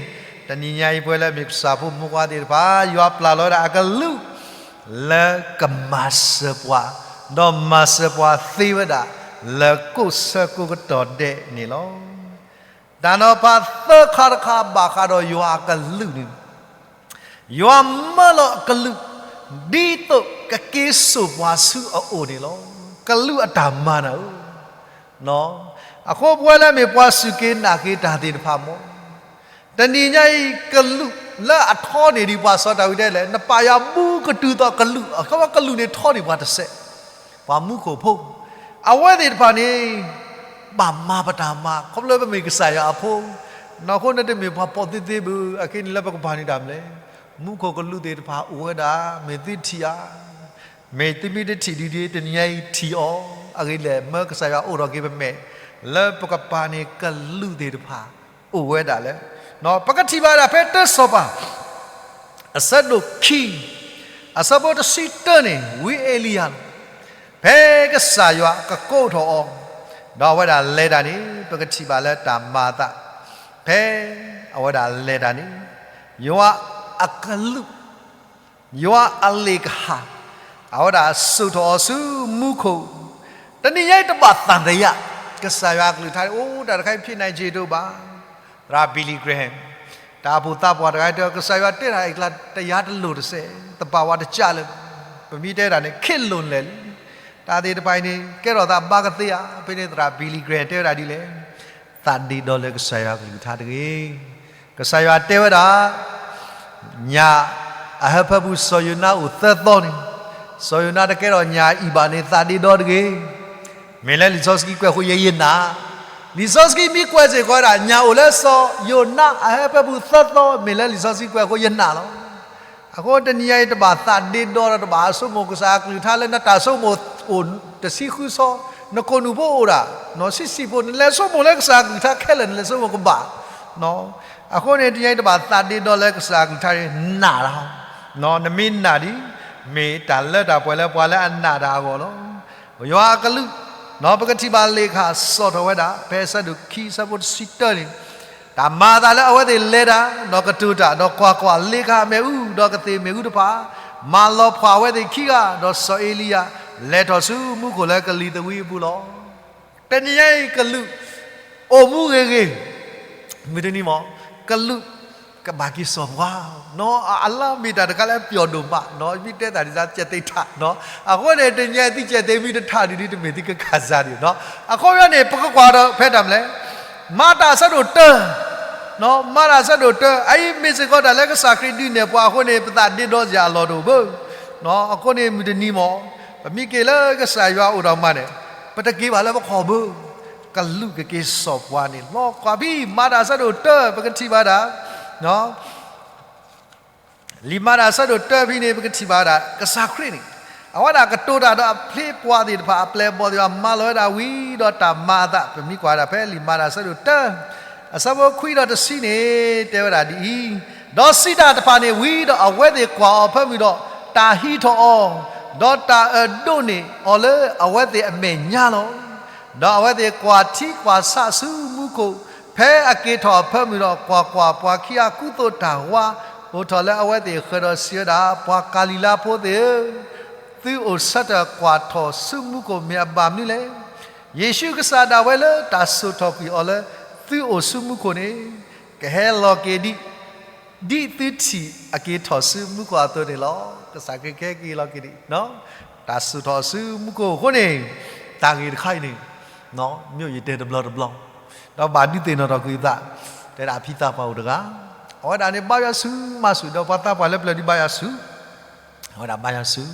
တနံၤညါအံၤပဝဲလၢမ့ၢ်ကစၢ်ဖိမုၣ်ခွါသ့ၣ်တဖၣ် ယွၤပျၢ်လီၤဝဲဒၣ်အကလူး လၢကမၤစၢၤပှၤ, ဒီးမၤစၢၤပှၤသ့ဝဲဒၣ် လၢကိးဆၢကိးကတီၢ်ဒဲးန့ၣ်လီၤ. တၢ်နီၤဖးသၢခါတခါဘၣ်ဃးဒီးယွၤအကလူးန့ၣ်, ယွၤမၢလီၤအကလူး ဒ်သိးကက့ၤစိာ်ပှၤဆူအအိၣ်န့ၣ်လီၤ. ကလူးအတၢ်မၤနၤဧၢ, အဃိပဝဲလၢမ့ၢ်ပှၤစူၢ်က့ၤနာ်က့ၤတၢ်သ့ၣ်တဖၣ်မ့ၢ် တနံၤညါအံၤ ကလူးလၢအထီန့ၢ်ဒံးပှၤစီၤဒၤဝံးဒဲလဲၣ်, နပာ်ယွၤဘူးကတုၤသိးကလူး, အခီပညီကလူးန့ၣ်ထီန့ၢ်ပှၤတစဲး, ပှၤမူခိၣ်ဖိ, အဝဲသ့ၣ်တဖၣ်န့ၣ် ဘၣ်မၤပတၢ်မၤ ခီဖျိပမ့ၢ်ကစၢ်ယွၤအဖိ, နီၢ်ခိန့ၣ်တမ့ၢ်ပှၤပိာ်သ့သ့ဘၣ်, အခဲအံၤန့ၣ်လၢပကပၤန့ၣ်တၢ်မနုၤလဲၣ်, မူခိၣ်ကလူးသ့ၣ်တဖၣ်အိၣ်ဝဲဒၣ်, မ့ၢ်သုထံၣ်ဧါ မ့ၢ်သုမ့ၢ်တထံၣ်ဒံးဒံး တနံၤညါအံၤထံၣ်အီၤ, အဂ့ၢ်ဒ်လဲၣ် မၢကစၢ်ယွၤအိးထီၣ်က့ၤပမဲာ်, လၢပကပၤန့ၣ်ကလူးသ့ၣ်တဖၣ်အိၣ်ဝဲဒၣ်လဲၣ်. ပကထံၣ်ဘၣ်ဒၣ်ဖဲတၢစီၤပၤ အဆၢဒိၣ်ခံ, အဆၢဖိတဆံတၢန့ၣ် ဝံအ့လံယၤလီၤ. ဖဲကစၢ်ယွၤကကိးထီၣ်အီၤ, ဒီးအဝဲဒၣ်လဲၤတၢ်န့ၣ် ပကထံၣ်ဘၣ်လၢတၢ်မၤအသး, ဖဲအဝဲဒၣ်လဲၤတၢ်န့ၣ် ယွၤအကလူး ယွၤအလ့ၣ်ကဟၣ်, အဝဲဒၣ်စိာ်ထီၣ်အီၤဆူမူခိၣ်, တနံၤညါအံၤတဘၣ်သံသယ, ကစၢ်ယွၤအကလုၢ်ကထါန့ၣ် အိၣ်တၢ်တခါအံၤ ဖြစ်နိုင်ခြေ တအိၣ်ဘၣ်, သရၣ် Billy Graham, တၢ်အိၣ်ဖှိၣ်သးပှၢ်တဂၤတဲ ကစၢ်ယွၤတဲတၢ်အံၤကျါ တယါတလိၤတစဲး, သဘာဝတကျလၢၤ, ပမ့ၢ်တဲတၢ်န့ၣ် ခဲလၢာ်လဲၣ်လံ, တၢ်သ့ၣ်တဖၣ်အံၤန့ၣ် ကဲထီၣ်သးဘၣ်ကသ့ဧါ, ဖဲန့ၣ်သရၣ် Billy Graham တဲဝဲဒၣ်ဒ်လဲၣ် သးဒ့ဒီလၢကစၢ်ယွၤအကလုၢ်ကထါတဂ့ၤ. ကစၢ်ယွၤတဲဝဲဒၣ်, ညၣ်အဟၢဖၢပူၤစီၤယိၤနါအိၣ်သၢသီန့ၣ်, စီၤယိၤနါတကဲထီၣ်ညၣ်အံၤဘၣ်န့ၣ် သးဒ့ဒီတဂ့ၤ. မ့ၢ်လၢလံာ်စီဆှံကွဲးအဃိယဲယနာ်, လံာ်စီဆှံမ့ၢ်ကွဲးစ့ၢ်ကီးဝဲဒၣ် ညၣ်အိၣ်လၢစီၤယိၤနါအဟၢဖၢပူၤသၢသီ မ့ၢ်လၢလံာ်စီဆှံကွဲးအဃိယနာ်လီၤ. အဃိတနံၤညါအံၤ တဘၣ်သးဒ့ဒီဒီး တဘၣ်ဆိကမိၣ်ကစၢ်အကလုၢ်ကထါလၢနတၢ်ဆိကမိၣ်အိၣ်တဆံဃုသီ, နကိာ်နူာ်ဖိအိၣ်ဒၣ် ဆံဆံဖိ, နလဲၤဆိကမိၣ်လၢကစၢ်အကလုၢ်ကထါခဲလၢာ် နလဲၤဆိကမိၣ်ကဘၣ်. အဃိန့ၣ် တနံၤညါအံၤ တဘၣ်သးဒ့ဒီလၢကစၢ်အကလုၢ်ကထါန့ၣ် နာ်တၢ်, နမ့ၢ်နာ်ဒံး မ့ၢ်တၢ်လၢတၢ်ပှဲၤလၢပှၤလၢအနာ်တၢ်အဂီၢ်လီၤ. ယွၤအကလုၢ်, ပကထံၣ်ဘၣ်လ့ၣ်ခၣ်စံးထီၣ်ဝဲဒၣ် ဖဲအဆၢဒိၣ်ခံ အဆၢဖိတဆံတၢန့ၣ်, တၢ်မၤအသးလၢအဝဲသ့ၣ်လဲၤတၢ် ဒီးကတိၤတၢ်, ဒီးကွၢ်ကွၢ်, လ့ၣ်ခၣ်အမ့ၣ်အူ ဒီးကသ့ၣ်မ့ၣ်အူတဖၣ် မၤလီၤဖှီၣ်အဝဲသ့ၣ်ခံဂၤ, ဒီးစီၤအ့လံယၤ လဲၤထီၣ်ဆူမူခိၣ်လၢကလံၤသဝံအပူၤလီၤ. တနံၤညါအံၤ ကလူးအိၣ်မူဂ့ၤဂ့ၤ, မုၢ်တနံၤမ့ၢ် ကလူးကဘၣ်က့ၤစိာ်ပှၤ, အလါမ့ၢ်တၢ်တခါလၢအပျီၣ်ဒိၣ်မး, မ့ၢ်တဲတၢ်ဒ်သိးကဲသ့ၣ်ထး, အဃိန့ၣ် တနံၤညါအံၤ သုကဲသ့ၣ်မ့ၢ်တထးဒံးဒ် တမ့ၢ်သုကခးစၢ်ဒံး, အခီပညီန့ၣ် ပကကွၢ်ဒီးဖဲတၢ်မနုၤလဲၣ်, မၤတၢ်အဆၢဒိၣ်တၢ မၤတၢ်အဆၢဒိၣ်တၢ, အအံၤမ့ၢ်စ့ၢ်ကီးတၢ်လၢကစၢ်ခရံာ်ဒုးနဲၣ်ပှၤအဃိန့ၣ် ပသးဒ့ဒီစ့ၢ်အလီၢ်တအိၣ်ဘၣ်. အဃိန့ၣ် မုၢ်တနံၤမ့ၢ် ပမ့ၢ်က့ၤလၢကစၢ်ယွၤအအိၣ်ဒီးမၤန့ၣ်, ပတက့ၤဘၣ်လၢပခီၣ်ဘၣ်, ကလူးကက့ၤစိာ်ပှၤန့ၣ်လီၤ. ကွၢ်ဖဲမၤတၢ်အဆၢဒိၣ်တၢ ပကထံၣ်ဘၣ်ဒၣ် လံာ်မၤတၢ်အဆၢဒိၣ်တၢဖဲန့ၣ် ပကထံၣ်ဘၣ်ဝဲဒၣ် ကစၢ်ခရံာ်န့ၣ် အဝဲဒၣ်ကတိၤတၢ်ဒီးအဖံးပှၢ်သ့ၣ်တဖၣ် အပျဲၢ်အဘီၣ်သ့ၣ်တဖၣ် မၤလီၤဝဲဒၣ်ဝံၤဒီးတၢ်မၤအသး, ပမ့ၢ်ကွၢ်ဝဲဒၣ်ဖဲလံာ်မၤတၢ်အဆၢဒိၣ်တၢ အဆၢဖိခွံဒီးတဆံန့ၣ် တဲဝဲဒၣ်ဒ်အံၤ, ဒီးစံးတၢ်တဖၣ်န့ၣ်ဝံၤဒီး အဝဲသ့ၣ်ကွၢ်အီၤအဖၢမုၢ်ဒီး တၢ်ဟံးထီၣ်အီၤ, ဒီးတၢ်အၢၣ်ဒိးန့ၢ်အီၤလၢအဝဲသ့ၣ်အမဲာ်ညါလီၤ. ဒီးအဝဲသ့ၣ်ကွၢ်ထံကွၢ်ဆးဆူမူခိၣ်, ဖဲအက့ၤထီၣ်အဖၢမုၢ်ဒီး ကွၢ်ကွၢ်, ပှၤခံဂၤကူသိးတၢ်ဝါ အိၣ်ထီၣ်လၢအဝဲသ့ၣ်အဃၢၤဒီးစံးဝဲဒၣ်, ပှၤကၤလံၤလါဖိသ့ၣ်ဧၢ, သုအိၣ်ဆၢထၢၣ်ကွၢ်ထီၣ်ဆူမူခိၣ်မ့ၢ်အဘၣ်မနုၤလဲၣ်. ယ့ၣ်ၡူးကစၢ်ဒၣ်ဝဲလၢတၢ်စိာ်ထီၣ်ကွံာ်အီၤလၢသုအိၣ်ဆူမူခိၣ်န့ၣ် ကဟဲလီၤက့ၤဒံး ဒ်သုထံၣ်အက့ၤထီၣ်ဆူမူခိၣ်အသိးန့ၣ်လီၤ. ကစၢ်ခရံာ်ကဟဲက့ၤလီၤက့ၤဒံး တၢ်စိာ်ထီၣ်ဆူမူခိၣ်အဃိန့ၣ်, တၢ်ဂ့ၢ်တခါအံၤန့ၣ် မ့ၢ်ယတဲတဘျီတဘျီ, ဒီးဘၣ်ဒုးသ့ၣ်နီၣ်ထီၣ်ကွံာ်အသး, တဲဒၣ်အဖံသးပှၢ်အိၣ်တဂၤ, အဝဲဒၣ်န့ၣ်ဘါယွၤဆူၣ်မးဆူၣ်, ဒီးပှၤသးပှၢ်လၢပျၢၤဒုးဘါယွၤဆူၣ်, အဝဲဒၣ်ဘါယွၤဆူၣ်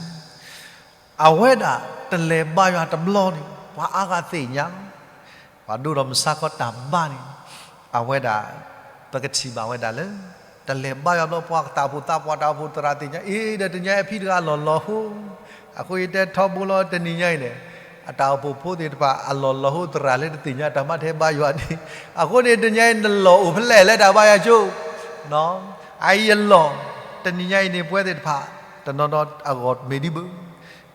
အဝဲဒၣ်တလဲၤဘါယွၤတဘျီန့ၣ် ပှၤအါဂၤသ့ၣ်ညါ, ပှၤဒိၣ်ဒီးမုၢ်ဆါခီတၢ်ဘါန့ၣ်, အဝဲဒၣ် ပကထံၣ်ဘၣ်ဝဲဒၣ်လၢ တလဲၤဘါယွၤဘျီ ပှၤတၢ်အိၣ်ဖှိၣ်သးပှၢ် တၢ်အိၣ်ဖှိၣ်သရၣ်သ့ၣ်ညါ, အ့ ဒီးတနံၤညါအံၤအဖံတဂၤအလီၢ်လီၤဟိ, အဃိယတဲထီဘိလီၤ တနံၤညါအံၤန့ၣ်, အတၢ်အိၣ်ဖှိၣ်ဖိသ့ၣ်တဖၣ် အလီၢ်လီၤဟိသရၣ်လၢတသ့ၣ်ညါတၢ်မၤထဲဘါယွၤန့ၣ်, အဃိန့ၣ်တနံၤညါအံၤ နလီၢ်အိၣ်ဖဲလဲၣ်လၢတၢ်ဘါယွၤကၠိ, အအံၤယလီၢ်, တနံၤညါအံၤန့ၣ် ပဝဲသ့ၣ်တဖၣ် တနီၤနီၤအဂီၢ်မ့ၢ်ဒ်ဘၣ်,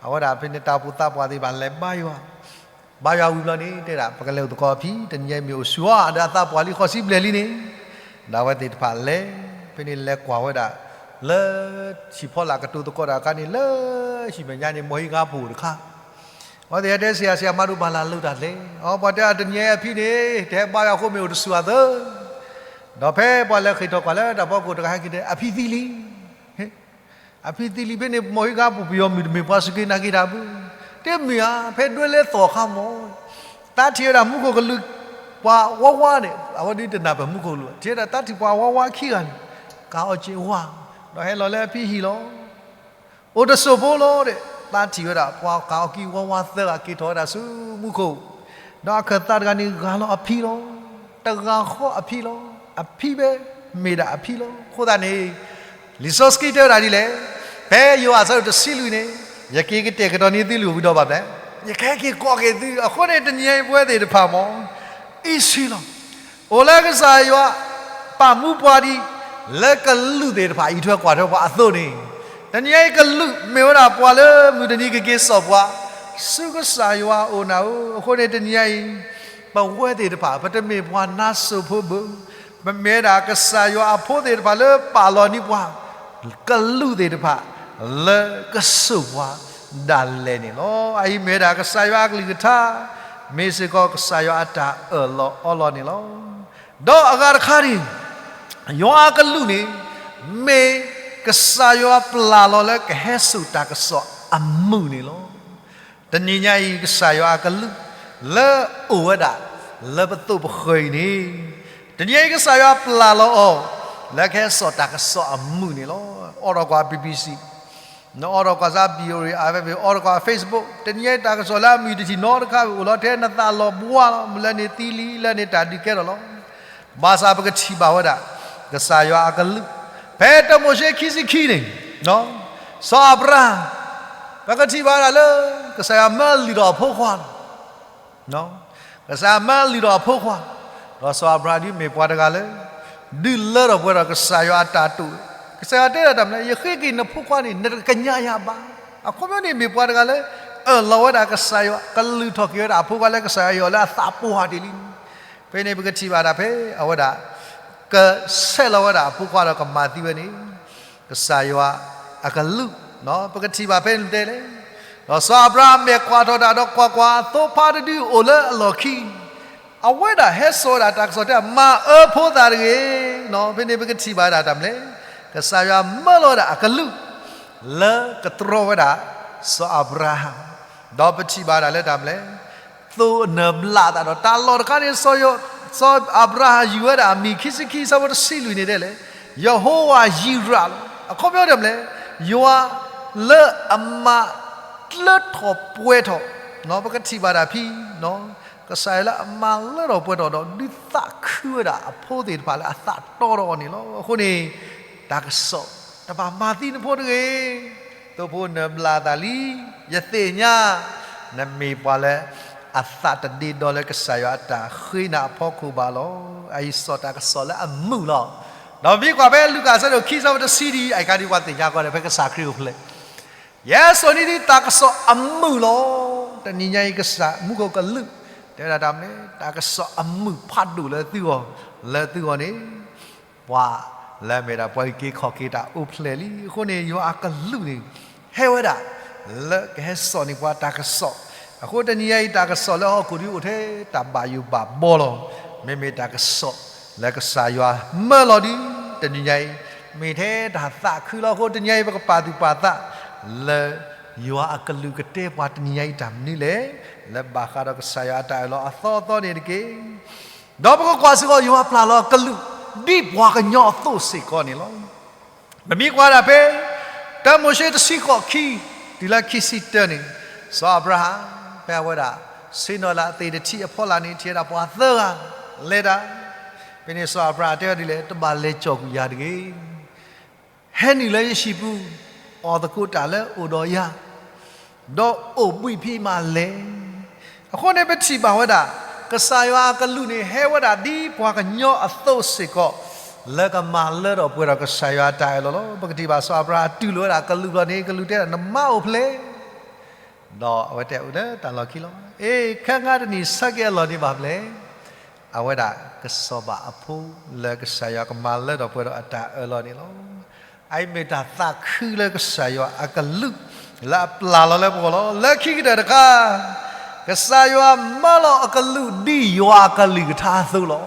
အဝဲဒၣ်ဖဲန့ၣ်တၢ်အိၣ်ဖှိၣ်သးပှၢ်သ့ၣ်တဖၣ်လဲၤဘါယွၤ ဘါယွၤဝံၤဘျီန့ၣ် တဲဒၣ် ပကလဲၤအိၣ်သကိးအဖံ, တနံၤညါအံၤမ့ၢ်အိၣ်ဆူၣ်အီၤ ဒီးအသးပှၢ်လံဃိးဆံဘျဲၣ်လံန့ၣ်, ဒီးအဝဲသ့ၣ်တဖၣ်လဲၤ, ဖဲန့ၣ်လဲၤကွၢ်ဝဲဒၣ်, လၢဟံၣ်ဖီလာ်ကတိၤသကိးတၢ်အခါန့ၣ် လၢဟံၣ်မဲာ်ညါန့ၣ် မိၢ်ဟံၣ်ဂၤပူၤတခါ, အဝဲသ့ၣ်ဟဲတဲဆရာ, ဆရာမၤဒိၣ်ဘၣ်လၢအလိၤတၢ်လဲၣ်, အပှၤတဲအီၤ တနံၤညါအံၤအဖံန့ၣ် တဟဲဘါယွၤအဃိမ့ၢ်အိၣ်တဆူၣ်အသး, ဒီးဖဲပှၤလဲၤဃ့ၢ်ထီၣ်ကွၢ်လၢတၢ်ဖီခိၣ်တဂၤဟဲက့ၤတဲ အဖံသံလံ အဖံသံလံဖဲန့ၣ် မိၢ်ဟံၣ်ဂၤပူၤပယီၤမုၣ်တမ့ၢ်ပှၤစူၢ်က့ၤနာ်က့ၤတၢ်ဘၣ်, တမ့ၢ်ဧါ, ဖဲဒွဲလဲသီၣ်အခါမ့ၢ် သးထံၣ်ဝဲဒၣ်မူခိၣ်ကလူး ပှၤဝါဝါန့ၣ်, အဝဲဒၣ်တနာ်ပၢၢ်မူခိၣ်ကလူး, ထံၣ်ဝဲဒၣ်သးထံၣ်ပှၤဝါဝါခံဂၤန့ၣ်, ကၤအီၣ်က့ၤဝါ, ဒီးဟဲလီၤလၢအဖံဟံၣ်လီၤ. အိၣ်တစိၢ်ဖိလီၤဒီး သးထံၣ်ဝဲဒၣ်ပှၤကၤအီၣ်က့ၤဝါဝါသၢဂၤက့ၤထီၣ်ဝဲဒၣ်ဆူမူခိၣ်, ဒီးအခၢၣ်သးတဂၤန့ၣ် ဂာ်လီၤအဖံလီၤ. တဂၤဃီအဖံလီၤ. အဖံဘၣ်, မ့ၢ်ဒၣ်အဖံလီၤ. အဃိသတးန့ၣ် လံာ်စီဆှံတဲဝဲဒၣ်ဒ်လဲၣ်, ဖဲယိၤဟၣ်အဆၢဒိၣ်တဆံလွံၢ်န့ၣ်, ယက့ၤကတဲာ်ကတီၤန့ၢ်သုလၢဝံၤဒီးဘၣ်ဖျၢၣ်, ယကဟဲက့ၤကိးက့ၤသု, အဃိန့ၣ် တနံၤညါအံၤပဝဲသ့ၣ်တဖၣ်မ့ၢ် အံၣ်စရ့လး အိၣ်လၢကစၢ်ယွၤ ပာ်မူပှၤဒ် လၢကလူးသ့ၣ်တဖၣ်အံးထွဲကွၢ်ထွဲပှၤအသိးန့ၣ်, တနံၤညါအံၤကလူးမ့ၢ်ဝဲဒၣ်ပှၤလၢမုၢ်တနံၤကက့ၤစိာ်ပှၤ ဆူကစၢ်ယွၤအအိၣ်နၤဧၢ. အဃိန့ၣ် တနံၤညါအံၤ ပဝဲသ့ၣ်တဖၣ် ပတမ့ၢ်ပှၤနါစိၤဖိဘၣ်, ပမ့ၢ်ဝဲဒၣ်ကစၢ်ယွၤအဖိသ့ၣ်တဖၣ်လၢပာ်လီၤန့ၢ်ပှၤ ကလူးသ့ၣ်တဖၣ် လၢကစိာ်ပှၤဒၣ်လဲာ်န့ၣ်လီၤ. အအံၤမ့ၢ်ဝဲဒၣ်ကစၢ်ယွၤအကလုၢ်ကထါ, မ့ၢ်စ့ၢ်ကီးကစၢ်ယွၤအတၢ်အၢၣ်လီၤအီလီၤန့ၣ်လီၤ. ဒီးအဂၤတခါန့ၣ် ယွၤအကလူးန့ၣ် မ့ၢ်ကစၢ်ယွၤပျၢ်လီၤလၢကဟဲစိာ်တၢ်ကစီၣ်အမုာ်န့ၣ်လီၤ. တနံၤညါအံၤ ကစၢ်ယွၤအကလူး လၢအအိၣ်ဝဲဒၣ် လၢပသိးပဃၢၤအံၤန့ၣ်, တနံၤအံၤကစၢ်ယွၤပျၢ်လီၤအီၤ လၢကဟဲစိာ်တၢ်ကစီၣ်အမုာ်န့ၣ်လီၤ. အိးထီၣ်ကွၢ် B B C, နအိးထီၣ်ကွၢ်စ့ၢ် B O A, အိးထီၣ်ကွၢ် Facebook, တနံၤအံၤတၢ်ကစီၣ်လၢအမုာ်တထံၣ်နီတခါ အိၣ်လီၤထဲနသးလီၤဘှါလီၤ, လၢန့ၣ်သံလံ, လၢန့ၣ်တၢ်ဒုးကဲထီၣ်လီၤ. ဘၣ်ဆၣ်ပကထံၣ်ဘၣ်ဝဲဒၣ် ကစၢ်ယွၤအကလုၢ်, ဖဲတၢမိၤၡ့ခံဆံခံန့ၣ်, စီၤအၤဘြၤဟၣ်, ပကထံၣ်ဘၣ်ဝဲဒၣ်လၢ ကစၢ်ယွၤမၢလုၢ်ထီၣ်အဖိခွါလီၤ. ကစၢ်ယွၤမၢလုၢ်ထီၣ်အဖိခွါ, ဒီးစီၤအၤဘြၤဟၣ်ဒ်မ့ၢ်ပှၤတဂၤလၢ ဒုးလၢထီၣ်ပှဲၤထီၣ်ကစၢ်ယွၤအတၢ်တိာ်, ကစၢ်ယွၤတဲဒၣ်တၢ်မနုၤလဲၣ်, ယဃ့က့ၤနဖိခွါန့ၣ် နတကညးယၤဘၣ်. အခီပညီန့ၣ်မ့ၢ်ပှၤတဂၤလၢ အၢၣ်လီၤဝဲဒၣ်ကစၢ်ယွၤ ကလုၢ်ထီၣ်က့ၤဝဲဒၣ်အဖိခွါလၢကစၢ်ယွၤအံၤအီၤလၢအသးပှၢ်တ့ၢ်လံန့ၣ်, ဖဲန့ၣ်ပကထံၣ်ဘၣ်ဒၣ်ဖဲအဝဲဒၣ် ကဆဲးလီၤဝဲဒၣ်အဖိခွါဒီးကမၤသံဝဲန့ၣ် ကစၢ်ယွၤအကလုၢ်, ပကထံၣ်ဘၣ်ဖဲန့ၣ်တဲလဲၣ်, ဒီးစီၤအၤဘြၤဟၣ်မဲာ်ကွၢ်ထီၣ်တၢ်ဒီးကွၢ်ကွၢ်, သိဖါတဒုအိၣ်လၢအလီၢ်ခံ, အဝဲဒၣ်ဟဲစိာ်ဝဲဒၣ်တၢ်ကစီၣ်တဲ မၤအၢဖိသၣ်တဂ့ၤ. ဖဲန့ၣ်ပကထံၣ်ဘၣ်ဝဲဒၣ်တၢ်မနုၤလဲၣ်, ကစၢ်ယွၤမၢလီၤဝဲဒၣ်အကလုၢ် လၢကတြီဝဲဒၣ် စီၤအၤဘြၤဟၣ်, ဒီးပထံၣ်ဘၣ်ဝဲဒၣ်လၢတၢ်မနုၤလဲၣ် သိးအနၢၤဘျးအသးဒီး တၢ်လီၢ်တခါန့ၣ် စီၤအၤဘြၤဟၣ်ယုၢ်ဝဲဒၣ်အမံၤ ခံဆံခံ ဆၢဖိတဆံလွံၢ်န့ၣ်ဒ်လဲၣ်, ယဟိဝၤယံးရးလီၤ. အခီပညီတၢ်မနုၤလဲၣ်, ယွၤလၢအမၤလၢထီၣ်ပှဲၤထီၣ်, ပကထံၣ်ဘၣ်တၢ်ဖဲ ကစၢ်ယွၤလၢအမၤလၢထီၣ်ပှဲၤထီၣ်ဒီး ဒုးသးခုဝဲဒၣ်အဖိသ့ၣ်တဖၣ်လၢအသးတီဒီးအီၤန့ၣ်လီၤ. အဃိန့ၣ် တၢ်ကစီၣ် တဘၣ်မၤသံနဖိတဂ့ၤ, သိဖိနၢၤဘျးအသးလံ, ယသ့ၣ်ညါ နမ့ၢ်ပှၤလၢအသးတဒ့ဒီလၢကစၢ်ယွၤအတၢ်ဃ့နၤအဖီခိၣ်ဘၣ်လီၤ. အအံၤစိာ်တၢ်ကစီၣ်လၢအမုာ်လီၤ. ဒီးမ့ၢ်ကွၢ်ဖဲလူၤကၣ်အဆၢဒိၣ်ခံ ဆၢဖိတဆံဒ်အံၤ အကါဒ်ပှၤသ့ၣ်ညါကီးဒီး ဖဲကစၢ်ခရံာ်အိၣ်ဖျဲၣ် ယဲစိာ်န့ၢ်ဒံးတၢ်ကစီၣ်အမုာ်လီၤ. တနံၤညါအံၤကစၢ်မူခိၣ်ကလူး တဲဝဲဒၣ်တၢ်မနုၤလဲၣ်, တၢ်ကစီၣ်အမုာ်ဖးဒိၣ်လၢသုဂီၢ်, လၢသုဂီၢ်န့ၣ် ပှၤလၢအမ့ၢ်ဒၣ်ပှၤအုၣ်က့ၤခီၣ်က့ၤတၢ်အိၣ်ဖျဲၣ်လံ. အဃိန့ၣ် ယွၤအကလူးန့ၣ် ဟဲဝဲဒၣ် လၢကဟဲစိာ်န့ၢ်ပှၤတၢ်ကစီၣ်. အဃိတနံၤညါအံၤတၢ်ကစီၣ်လၢဟီၣ်ခိၣ်ဒ်အိၣ်ထဲတၢ်ဘၣ်ယိၣ်ဘၣ်ဘီလီၤ. မ့မ့ၢ်တၢ်ကစီၣ်လၢကစၢ်ယွၤမၢလီၤဒ် တနံၤညါအံၤ မ့ၢ်ထဲတၢ်သးခုလီၤ. အဃိတနံၤညါအံၤ ပကပာ်သူၣ်ပာ်သး လၢယွၤအကလူးကတဲပှၤတနံၤညါအံၤတၢ်မနုၤလဲၣ်, လၢဘၣ်ဃးဒီးကစၢ်ယွၤအတၢ်အၢၣ်လီၤအသီအသီန့ၣ်တက့ၢ်. ဒီးပကကွၢ်စ့ၢ်ကီး ယွၤပျၢ်လီၤအကလူး ဒ်ပှၤကညီအသိးစ့ၢ်ကီးန့ၣ်လီၤ. ပမ့ၢ်ကွၢ်ဒၣ်ဖဲ တၢမိၤၡ့တဆံဃိးခံ တုၤလၢခံဆံတၢန့ၣ်, စီၤအၤဘြၤဟၣ် ဖဲအဝဲဒၣ် ဆ့ၣ်နီၤလၢအသ့ၣ်တထံၣ်အဖီလာ်န့ၣ် ထံၣ်ဝဲဒၣ်ပှၤသၢဂၤ လဲၤတၢ်. ဖဲန့ၣ်စီၤအၤဘြၤဟၣ်တဲဝဲဒ်လဲၣ်, တဘၣ်လဲၤကၠီၣ်ကွံာ်ယၤတဂ့ၤ. ဟဲနုာ်လၢယဟံၣ်ပူၤ အီၣ်သကိးတၢ်လၢအိၣ်ဒီးယၤ, ဒီးအိၣ်ဘှံးဖံးမၤလဲၣ်. အဃိန့ၣ်ပထံၣ်ဘၣ်ဝဲဒၣ် ကစၢ်ယွၤအကလူးန့ၣ် ဟဲဝဲဒၣ်ဒ်ပှၤကညီအသိးစ့ၢ်ကီး လၢကမၤလၢထီၣ်ပှဲၤထီၣ်ကစၢ်ယွၤအတၢ်အၢၣ်လီၤလီၤ. ပကထံၣ်ဘၣ်စီၤအၤဘြၤဟၣ်တူၢ်လိာ်ဝဲဒၣ်ကလူးလီၤန့ၣ် ကလူးတဲဒၣ်နမါအိၣ်ဖျဲၣ် ဒီးအဝဲတဲအိၣ်လၢတၢ်လီၢ်ခံလီၤ. အ့ ခဲငါတနံၤဆၢက့ၤအလီၢ်န့ၣ်ဘၣ်ဖျဲၣ်, အဝဲဒၣ်ကစီၣ်ဘၣ်အဖိလၢကစၢ်ယွၤကမၤလၢထီၣ်ပှဲၤထီၣ်အတၢ်အၢၣ်လီၤန့ၣ်လီၤ. အအံၤမ့ၢ်တၢ်သးခုလၢကစၢ်ယွၤအကလူး လၢအပျၢ်လီၤလၢပဂီၢ်လီၤ. လၢခံကတၢၢ်တခါ ကစၢ်ယွၤမၢလီၤအကလူးဒ်ယွၤအကလုၢ်ကထါအသိးလီၤ.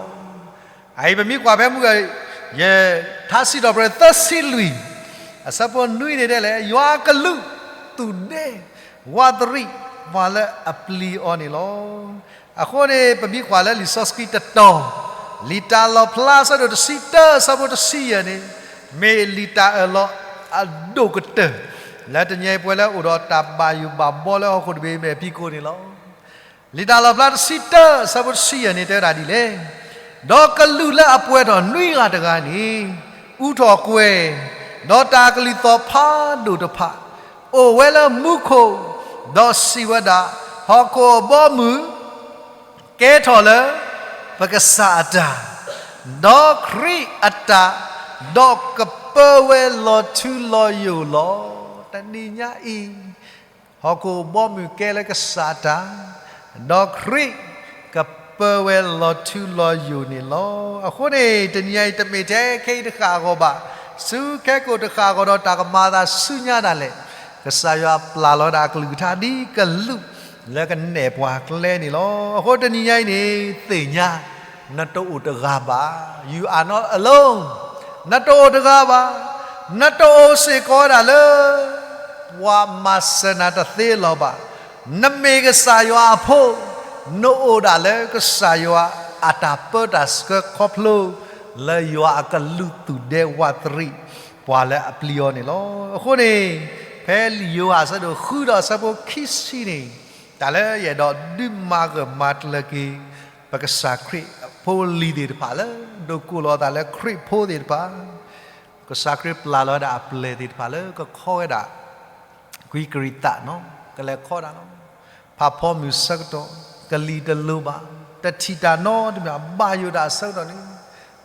အအံၤပမ့ၢ်ကွၢ်ဖဲမုၢ်ဂီၤ ယထါစံးထီၣ်ပတြၢၤသၢဆံလွံၢ် အဆၢဖိနွံန့ၣ်ဒ်လဲၣ်, ယွၤအကလူး သူၣ်ဒ့ ဝးတရံး ပှၤလၢအပျံၤအီၤန့ၣ်လီၤ. အဃိန့ၣ် ပမ့ၢ်ကွၢ်လၢလံာ်စီဆှံတတီၤ လံာ်တၢ်လီၣ်ဖျါအဆၢဒိၣ်တဆံတၢ အဆၢဖိတဆံယဲၢ်န့ၣ် မ့ၢ်လံာ်တၢ်အၢၣ်လီၤအဒိၣ်ကတၢၢ် လၢတနံၤအံၤပဝဲလၢအိၣ်ဒီးတၢ်ဘၣ်ယိၣ်ဘၣ်ဘီလၢဟီၣ်ခိၣ်တဘ့ၣ်မ့ၢ်အဖံးခိၣ်န့ၣ်လီၤ. လံာ်တၢ်လီၣ်ဖျါတဆံတၢ အဆၢဖိတဆံယဲၢ်န့ၣ် တဲဝဲဒၣ်ဒ်လဲၣ်, ဒီးကလူးလၢအပှဲၤထီၣ်နွံဂၤတဂၤန့ၣ် အူထီၣ်ကွဲၤ, ဒီးတၢ်ကလုၢ်သီၣ်ဖးဒိၣ်တဖၣ် အိၣ်ဝဲလၢမူခိၣ်, ဒီးစံးဝဲဒၣ်, ဟီၣ်ခိၣ်အဘီအမုၢ် ကဲထီၣ်လၢ ပကစၢ်အတၢ်, ဒီးခရံာ်အတၢ်, ဒီးကပၢဝဲလီၤထူလီၤယိာ်လီၤ. တနံၤညါအံၤ ဟီၣ်ခိၣ်အဘီအမုၢ်ကဲလၢကစၢ်အတၢ်, ဒီးခရံာ်ကပၢဝဲလီၤထူလီၤယိာ်န့ၣ်လီၤ. အဃိန့ၣ် တနံၤညါအံၤ တမ့ၢ်ထဲခဲအံၤတဃၣ်အဂီၢ်ဘၣ်, ဆူခဲကိာ်တဃၣ်အဂီၢ်ဒီးတၢ်ကမၤအသးဆူညါဒၣ်လဲာ်, ကစၢ်ယွၤပျၢ်လီၤဝဲဒၣ်အကလုၢ်ကထါဒ်ကလူး လၢကနဲၣ်ပှၤကျဲန့ၣ်လီၤ. အဃိတနံၤညါအံၤန့ၣ် သ့ၣ်ညါ နတအိၣ်တဂၤဘၣ်. You are not alone. နတအိၣ်တဂၤဘၣ်. နတအိၣ်စ့ၢ်ကီးဝဲဒၣ်လၢ ပှၤမၤစၢၤနၤတသ့လီၤဘၣ်. နမ့ၢ်ကစၢ်ယွၤအဖိ, နအိၣ်ဒၣ်လၢကစၢ်ယွၤအတၢ်ပၢတၢ်ဆှၢခီဖျိ လၢယွၤအကလူးသူၣ်ဒဲဝးတရံးပှၤလၢအပျံၤအီၤန့ၣ်လီၤ. အဃိန့ၣ် ဖဲလံာ်ယိၤဟၣ်အဆၢဒိၣ်ဃုဒီးအဆၢဖိခံဆံန့ၣ် တၢ်လၢယအဲၣ်ဒိးဒုးမၤဂၢၢ်မၤကျၢၤက့ၤ ပကစၢ်ခရံာ်ဖိလံၤသ့ၣ်တဖၣ်လၢဒိးကိးလီၤအသးလၢခရံာ်ဖိသ့ၣ်တဖၣ် ကစၢ်ခရံာ်ပျၢ်လီၤဝဲဒၣ်အပျဲၢ်သ့ၣ်တဖၣ်လၢကခီဝဲဒၣ် ကွံကရံၣ်သးနီၤ ကလဲၤခီဒၣ်လီၤ. ဖးဖီမုၢ်ဆၢကတီၢ် ကလံၤတလိၤဘၣ် တထံၣ်တၢ်နီတမံၤ ဘၣ်ယိၣ်တၢ်အဆၢကတီၢ်န့ၣ်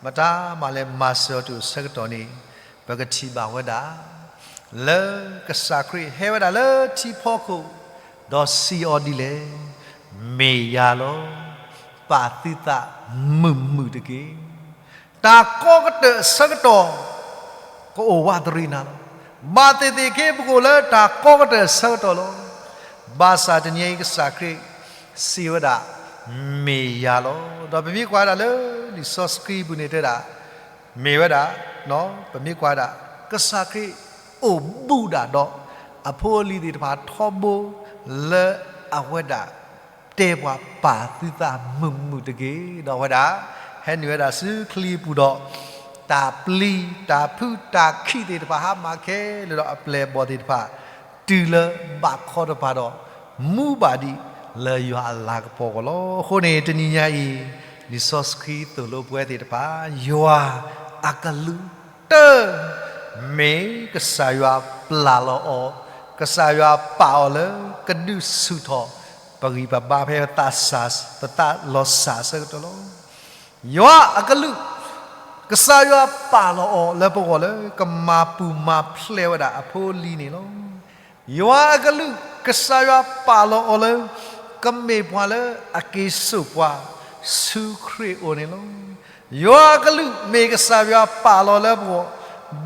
မတၤမၤလဲၤမၤစၢၤအီၤတုၤအဆၢကတီၢ်န့ၣ် ပကထံၣ်ဘၣ်ဝဲဒၣ် လၢကစၢ်ခရံာ်ဟဲဝဲဒၣ်လၢထံဖီခိၣ် ဒီးစံးအီၤဒ်လဲၣ်, မ့ၢ်ယၤလီၤ. ပာ်သုသးမုာ်မုာ်တက့ၢ်. တၢ်ကီကတၢၢ်အဆၢကတီၢ် ကအိၣ်ဝးတရံးနၤလီၤ. ဘၣ်သ့ၣ်သ့ၣ်ခ့ ပကအိၣ်လၢတၢ်ကီကတၢၢ်အဆၢကတီၢ်လီၤ. ဘၣ်ဆၣ်တနံၤအံၤကစၢ်ခရံာ်စံးဝဲဒၣ် မ့ၢ်ယၤလီၤ. ဒီးပမ့ၢ်ကွၢ်ဒၣ်လၢလံာ်စီဆှံပူၤန့ၣ်တဲဒၣ် မ့ၢ်ဝဲဒၣ် ပမ့ၢ်ကွၢ်ဒၣ် ကစၢ်ခရံာ်အိၣ်ဘူးဒၣ်ဒီး အဖိအလံၤသ့ၣ်တဖၣ်ထီဘိ လၢအဝဲဒၣ် တဲပှၤပာ်သုသးမုာ်မုာ်တက့ၢ်. ဒီးအဝဲဒၣ် ဟဲနုာ်ဝဲဒၣ်ဆူချံပူၤဒီး တၢ်ပျံၤတၢ်ဖုးတၢ်ခံးသ့ၣ်တဖၣ် ဟါမၢ်ခဲလၢာ်ဒီးအပျဲၢ်အဘီၣ်သ့ၣ်တဖၣ် တုၤလၢဘၣ်ခီတဖၣ်ဒီး မူဘၣ်ဒံးလၢယွၤအလၤကပီၤအဂီၢ်လီၤ. အဃိန့ၣ် တနံၤညါအံၤ လံာ်စီဆှံသိၣ်လိပဝဲသ့ၣ်တဖၣ် ယွၤအကလူးတၢၢ် မ့ၢ်ကစၢ်ယွၤပျၢ်လီၤအီၤ, ကစၢ်ယွၤပာ်အီၤလၢ ကဒုးဆူၣ်ထီၣ် ပဂံၢ်ပဘါဖဲပသးစၢ် ပသးလီၤစၢ်အဆၢကတီၢ်လီၤ. ယွၤအကလူး, ကစၢ်ယွၤပာ်လီၤအီၤလၢပဂီၢ်လၢ ကမၤပူၤမၤဖျဲးဝဲဒၣ်အဖိအလံၤန့ၣ်လီၤ. ယွၤအကလူး, ကစၢ်ယွၤပာ်လီၤအီၤလၢ ကမ့ၢ်ပှၤလၢအက့ၤစိာ်ပှၤ ဆူခရံာ်အအိၣ်န့ၣ်လီၤ. ယွၤအကလူး မ့ၢ်ကစၢ်ယွၤပာ်လီၤလၢပ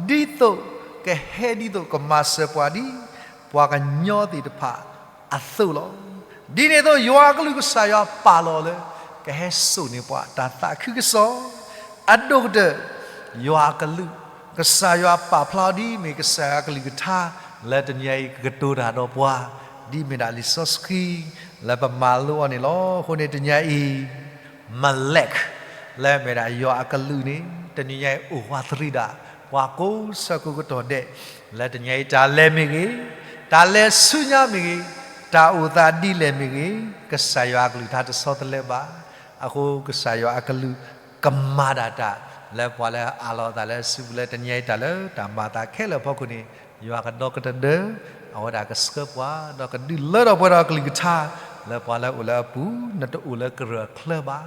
ဂီၢ် ဒ်သိးကဟဲဒ်သိးကမၤစၢၤပှၤဒ် ပှၤကညီသ့ၣ်တဖၣ်အသိးလီၤ. ဒ်န့ၣ်အသိး ယွၤအကလူးကစၢ်ယွၤပာ်လီၤလၢ ကဟဲစိာ်န့ၢ်ပှၤတၢ်သးခုကစီၣ် အဒိၣ်ကတၢၢ် ယွၤအကလူး, ကစၢ်ယွၤပာ်ဖျါအီၤဒ်မ့ၢ်ကစၢ်ယွၤအကလုၢ်ကထါ လၢတနံၤအံၤကကတိၤတၢ်ဒီးပှၤ ဒ်မ့ၢ်ဒၣ်လံာ်စီဆှံ လၢပမၤလိအီၤန့ၣ်လီၤ. အဃိန့ၣ်တနံၤအံၤ မလဲး လၢမ့ၢ်ဒၣ်ယွၤအကလူးန့ၣ် တနံၤညါအံၤအိၣ်ဝးတရံးဒၣ် ပှၤကိးဆၢကိးကတီၢ်ဒဲး လၢတနံၤအံၤတၢ်လဲၤမ့ၢ်ဂ့ၤ, တၢ်လဲၤဆူညါမ့ၢ်ဂ့ၤ, တၢ်အိၣ်သးဒ်လဲၣ်မ့ၢ်ဂ့ၤ, ကစၢ်ယွၤအကလုၢ်ကထါတဆီတလဲဘၣ်. အဃိကစၢ်ယွၤအကလူး ကမၤဒၣ်တၢ် လၢပှၤလၢအအးလီၤအသးလၢစုပူၤလၢတနံၤအံၤတၢ်လၢတၢ်မၤအသးခဲလၢာ်အဖီခိၣ်န့ၣ် ယွၤကဒီကတၢၢ် အဝဲဒၣ်ကဆှၢပှၤ ဒီးကဒုးလၢထီၣ်ပှဲၤဒီးကလုၢ်ကထါ လၢပှၤလၢအိၣ်လၢအပူၤ နတအိၣ်လၢကရၢၢ်ချၢဘၣ်.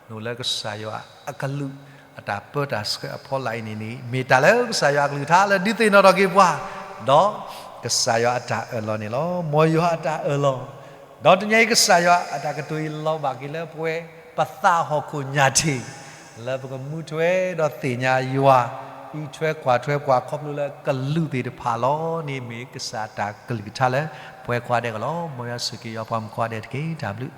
နအိၣ်လၢကစၢ်ယွၤအကလူး အတၢ်ပၢတၢ်ဆှၢအဖီလာ်အံၤန့ၣ်န့ၣ် မ့ၢ်တၢ်လၢကစၢ်ယွၤအကလုၢ်ကထါလၢဒုးသ့ၣ်နီၣ်ထီၣ်က့ၤပှၤ ဒီးကစၢ်ယွၤအတၢ်အၢၣ်လီၤန့ၣ်လီၤ. မ်ယွၤအတၢ်အၢၣ်လီၤ ဒီးတနံၤအံၤကစၢ်ယွၤအတၢ်ကတိၤအံၤလီၤဘၣ်က့ၤလၢပဝဲ ပသးဟီၣ်ခိၣ်ညၣ်ထံး လၢပကမူထွဲဒီးသ့ၣ်ညါယွၤ အံးထွဲကွၢ်ထွဲပှၤခီဖျိလၢကလူးသ့ၣ်တဖၣ်လီၤန့ၣ် မ့ၢ်ကစၢ်အတၢ်ကလုၢ်ကထါလၢ ပဝဲခွါဒဲးကလီၤ. မ်ယွၤဆိၣ်ဂ့ၤက့ၤယွၤပှၤမုၣ်ခွါဒဲးတက့ၢ်. တၢ်ဘျုး